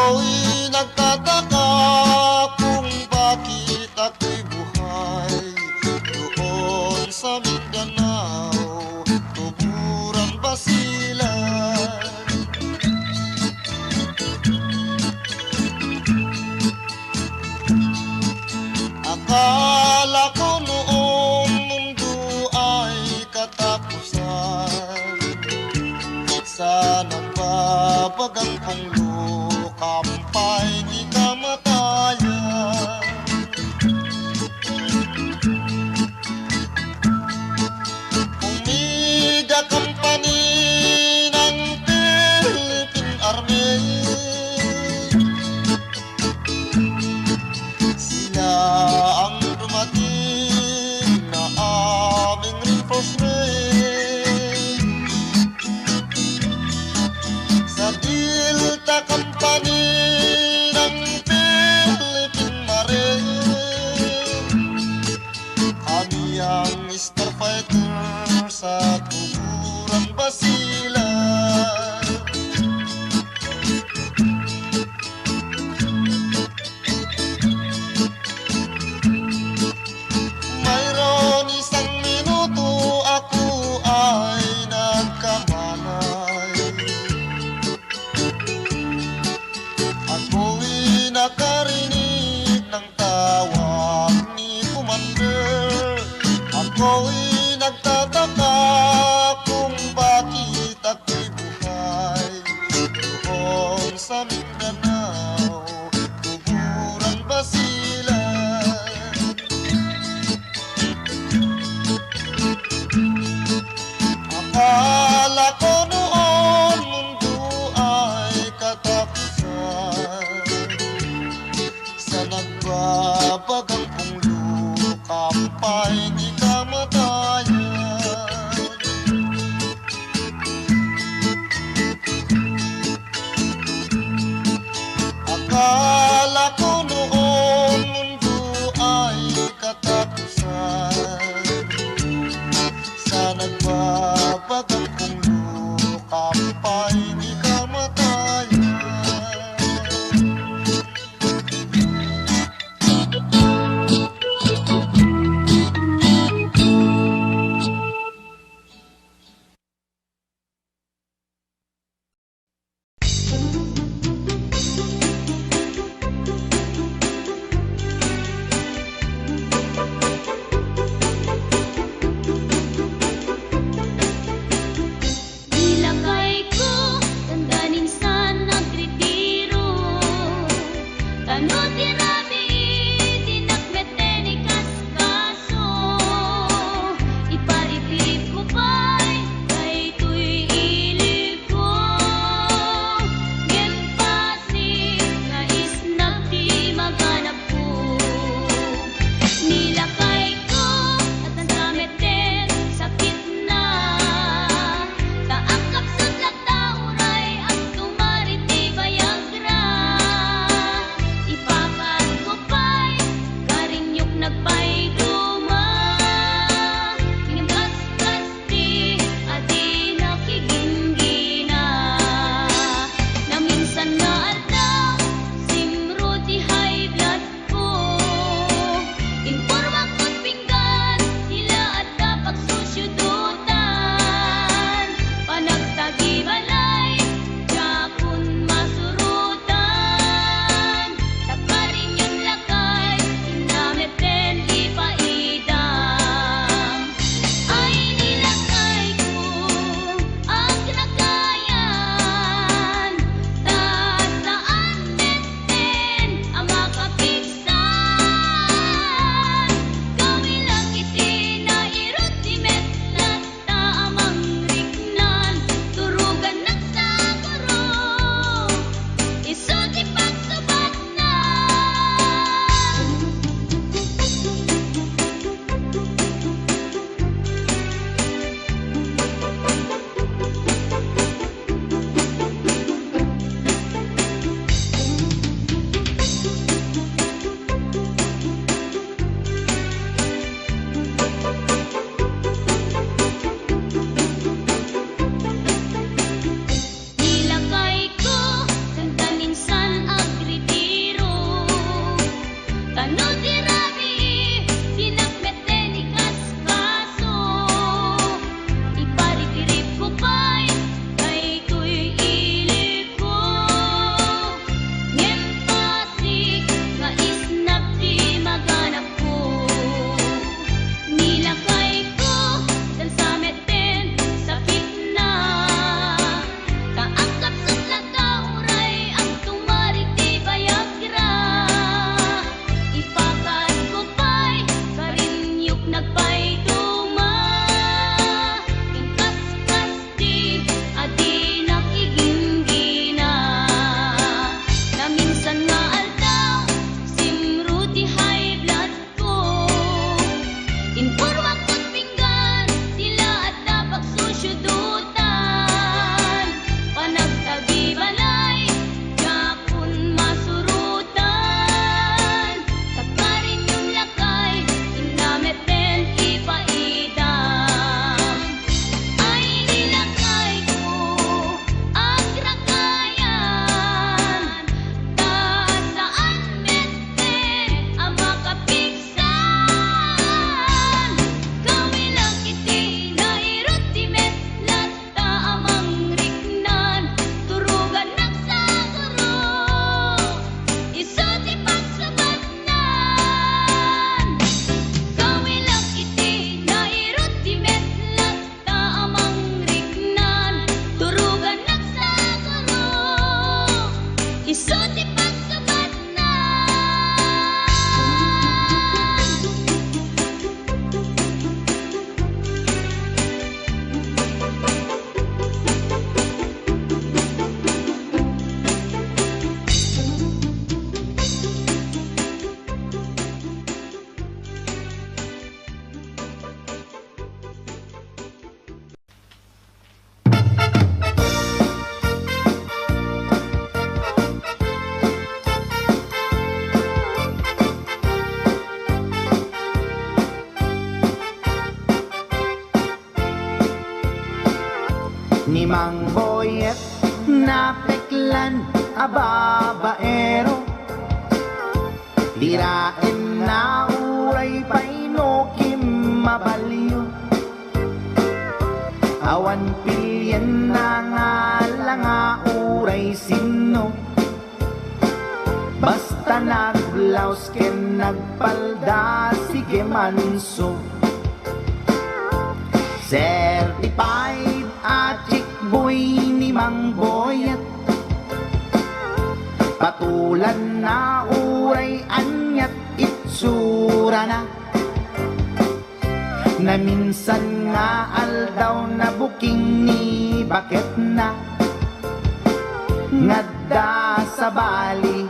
Ako'y nagtataka kung bakit ako'y buhay doon sa Mindanao, Tuburan, Basilan. Akala ko noon mundo ay katapusan. Sa nagbabagang punglo, kampay di kamatayan. Omega Company ng Philippine Army. Sila ang dumating na aming reinforcement. Sa Delta Company ng Philippine Marine, kami ang starfighter sa Tuburan, Basilan. Mayroon isang minuto ako ay nagkamalay. Ako'y nakarinig ng tawag ni Commander. Ako'y nagtataka kung bakit ako'y buhay doon sa Mindanao, Tuburan, Basilan. Akala ko noon mundo ay katapusan. Sa nagbabagang punglo, kampay di kamatayan. Akala ko noon mundo ay katapusan. Sa nagbabagang punglo, kampay di kamatayan. Diraenna uray pay no kimmabalyo. Awan pilienna nga ala nga uray sinno. Basta nagblaus ken nagpalda, sige manso. Certified a chick boy ni Mang Boyet. Patulanna uray ania't itsurana. Naminsan nga aldaw, nabuking ni baketna. Ngadda sabali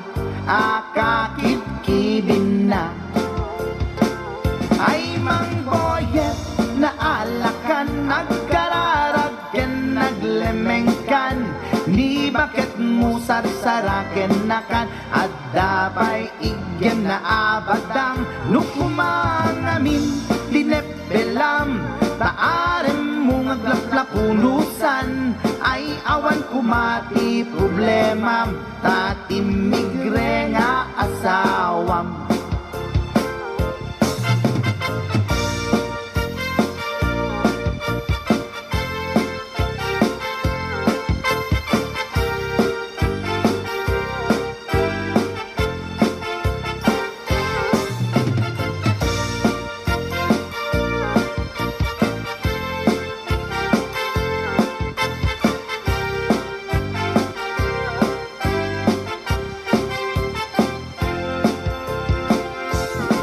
a kakidkidinna. Ay, Mang Boyet, naalakan, agkararag ken naglemengkan. Ni baketmo sarsarakennakan. Adda pay iggem na a badang no kumangamin ti neppelam. Ta aremmo nga aglaplapunusan, ay awan koma ti problemam. Ta timmigre nga asawam.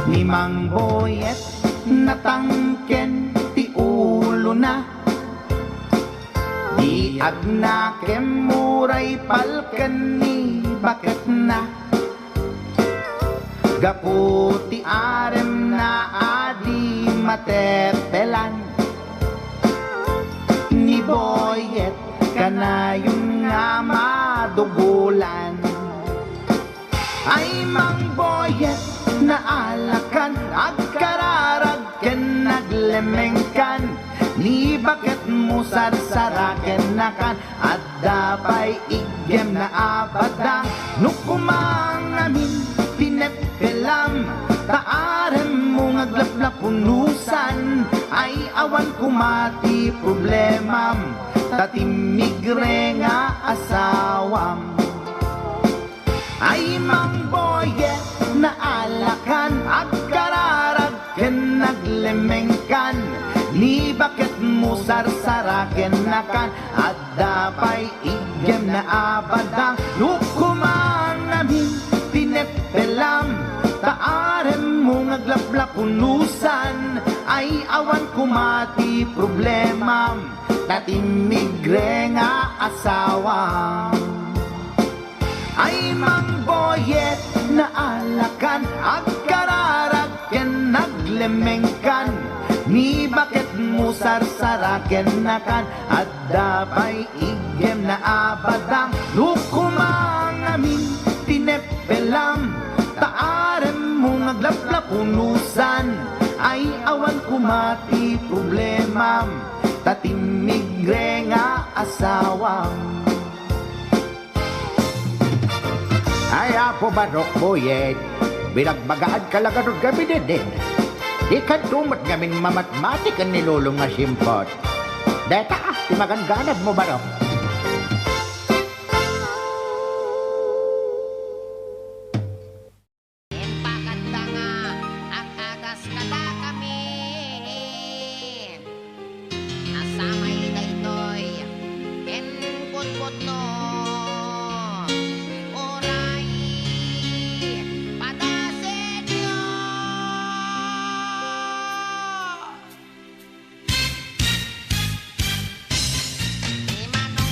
Ni Mang Boyet, natangken ti ulona. Di agnakem uray palken ni baketna. Gapu ti aremna a di mateppelan. Ni Boyet kanayon nga madugolan. Ay, Mang Boyet, naalakan, agkararag ken naglemengkan. Ni baketmo sarsarakennakan, adda pay iggem na a badang. No kumangamin ti neppelam, ta aremmo nga aglaplapunusan, ay awan koma ti problemam. Ta timmigre nga asawam. Ay, Mang Boyet, naalakan, agkararag ken naglemengkan. Ni baketmo sarsarakennakan, adda pay iggem na a badang. No kumangamin ti neppelam, ta aremmo nga aglaplapunusan, ay awan koma ti problemam. Ta timmigre nga asawam. Ay, Mang Boyet, naalakan, agkararag ken naglemengkan. Ni baketmo sarsarakennakan, adda pay iggem na a badang. No kumangamin ti neppelam, ta aremmo nga aglaplapunusan, ay awan koma ti problemam. Ta timmigre nga asawam. Ay, Apo Barok, Boyet, binagbagaanka la garud ngamin, didin. Dikanto met ngamin mamatmati ken ni Lolong nga simpot. Deta, ti maganganabmo, Barok. Impakadda nga ag-agas kadakami. Nasamay daytoy ken pudpudno. Uray padasenyo. Ni Mano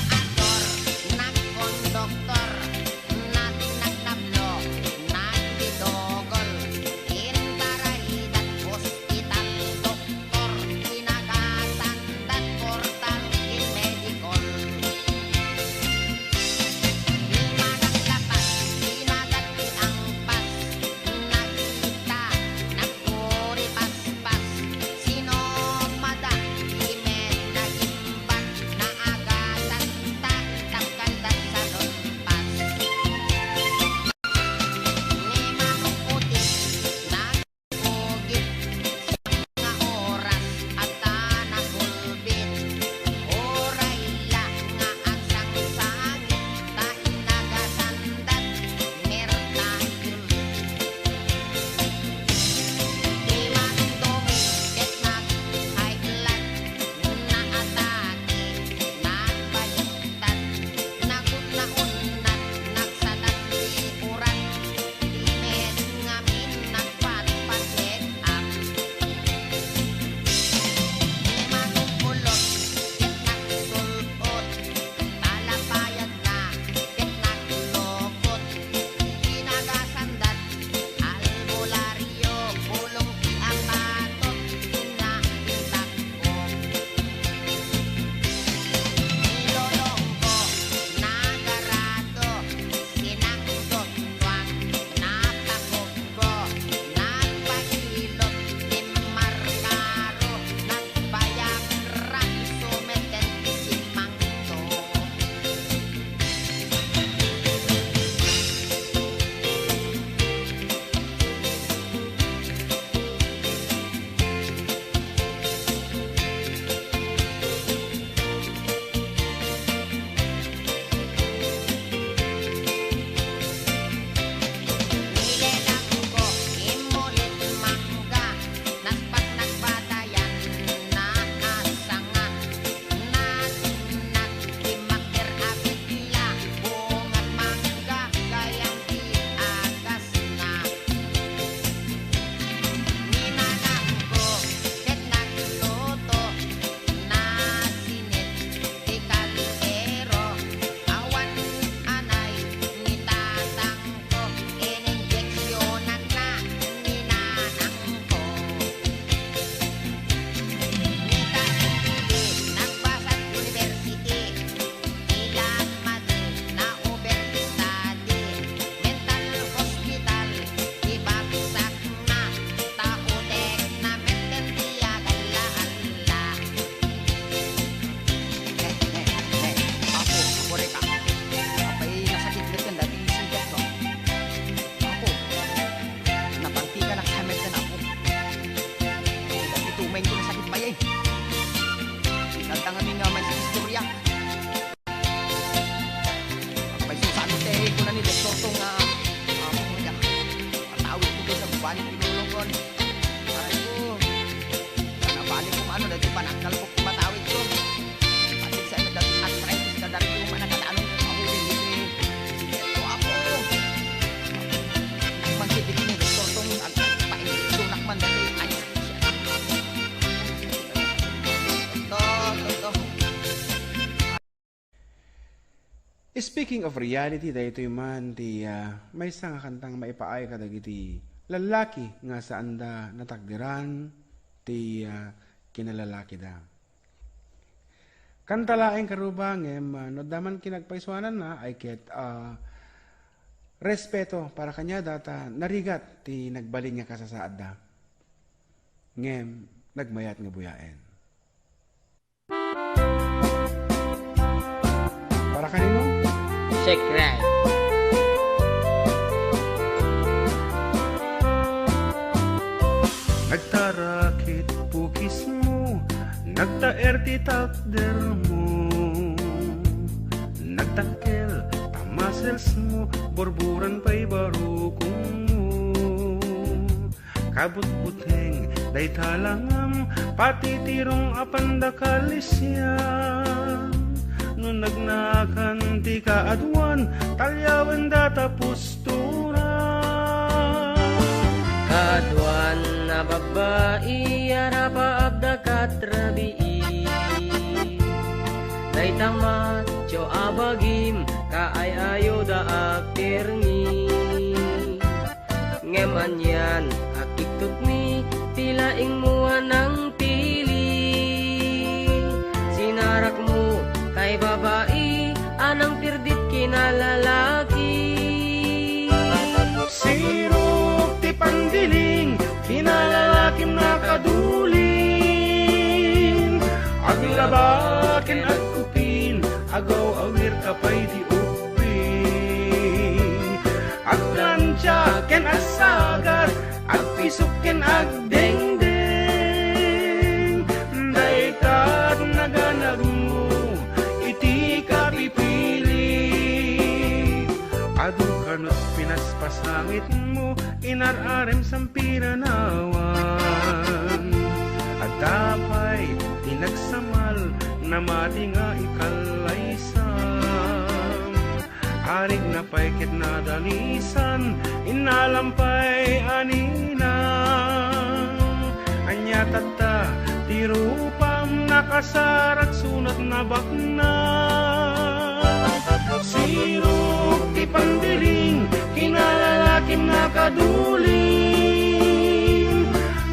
Tinulongon. Aray ko. Nabalik ko, ano, dati panagkalpok ti matawid ko. Pati sa ino, dati arthritis, kadari ko managkatanon, mahuli, hindi. Sige, ito ako. Mangkit, hindi, doktor, tong, ag-, painsunak man, dati, ay, sakit siya. Ito, ito, ito. Speaking of reality, daytoy man ti, ah, maysa nga kantang maipaay kadagiti lallaki nga saanda natakderan ti, ah, kinalalakida. Kanta laeng karuba, ngem, ah, no adda man kinagpaisuananna, ay ket, ah, respeto para kaniada ta narigat ti nagbalin nga kasasaadda. Ngem, nagmayat nga buyaen. Para kanino? Check right. Nagtarakit pukismo, nagtaer ti takdermo, nagdakkel ta musclesmo, burburan pay barukongmo. Kabutbuteng dayta langam, pati tirong a pandakal isian. No nagnaakan ti kaaduan, talyawen data pusturan. Kaaduan a babbai, arapaabda kat rabii. Dayta macho a bagim, kaay-ayoda a permi. Ngem anian a kiktutmi, ti laingmo a nangpili. Sinarakmo tay babai a nangpirdit kinalalaki. Sirok ti pandiling, kinalalakim nakadulin. Aglaba ken agkupin, agaw-awir ka pay ti ubbing. Agplantia ken agsagad, agpisok ken agdengdeng. Dayta ti naganabmo iti kapipili. Adu kano ti pinaspasangitmo, inar-arem sampiranawan. Adda pay ti nagsamal, namati nga ikallaysan. Arigna pay ket nadalisan, innalam pay a ninang. Ania tatta ti rupam, nakasarak sunat nabaknang. Sirok ti pandiling, kinalalakim nakadulin.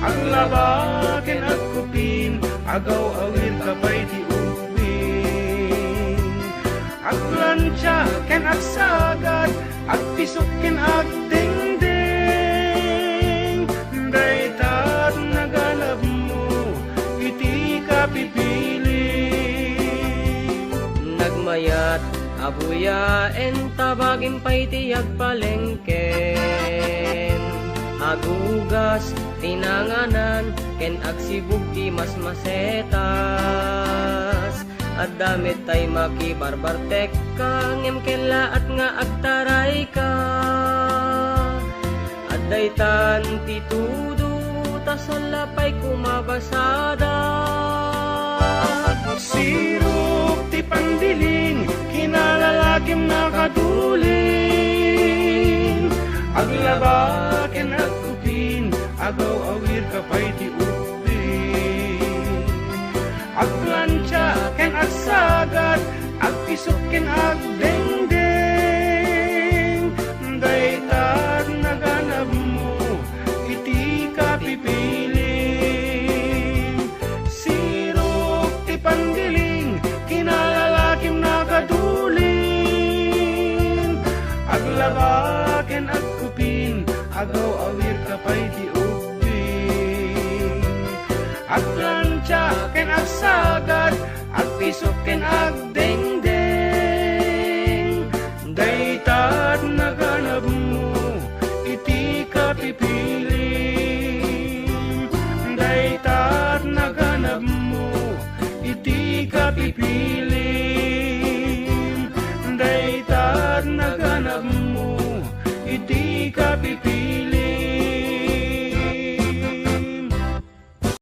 Aglaba ken agkupin, agaw-awir ka pay ti ubbing. Agplantia ken agsagad, agpisok ken agdengdeng. Dayta ti naganabmo iti kapipili. Nagmayat a buyaen ta bagim pay ti agpalengken. Agugas ti nanganan ken agsibug ti masmasetas. Adda met tay makibarbartekka, ngem kellaat nga agtarayka. Addaytan ti tudo, ta salla pay kumabasada. Sirok ti pandiling, kinalalakim nakadulin. Aglaba ken agkupin, agaw-awir ka pay ti ubbing. Agplantia ken agsagad, agpisok ken agdengdeng. Dayta ti naganabmo iti kapipili. Sirok ti pandiling, kinalalakim nakadulin. Aglaba ken agkupin, agaw-awir ka pay ti ubbing. Agplantia ken agsagad, agpisok ken agdengdeng. Dayta ti naganabmo iti kapipili. Dayta ti naganabmo iti kapipili.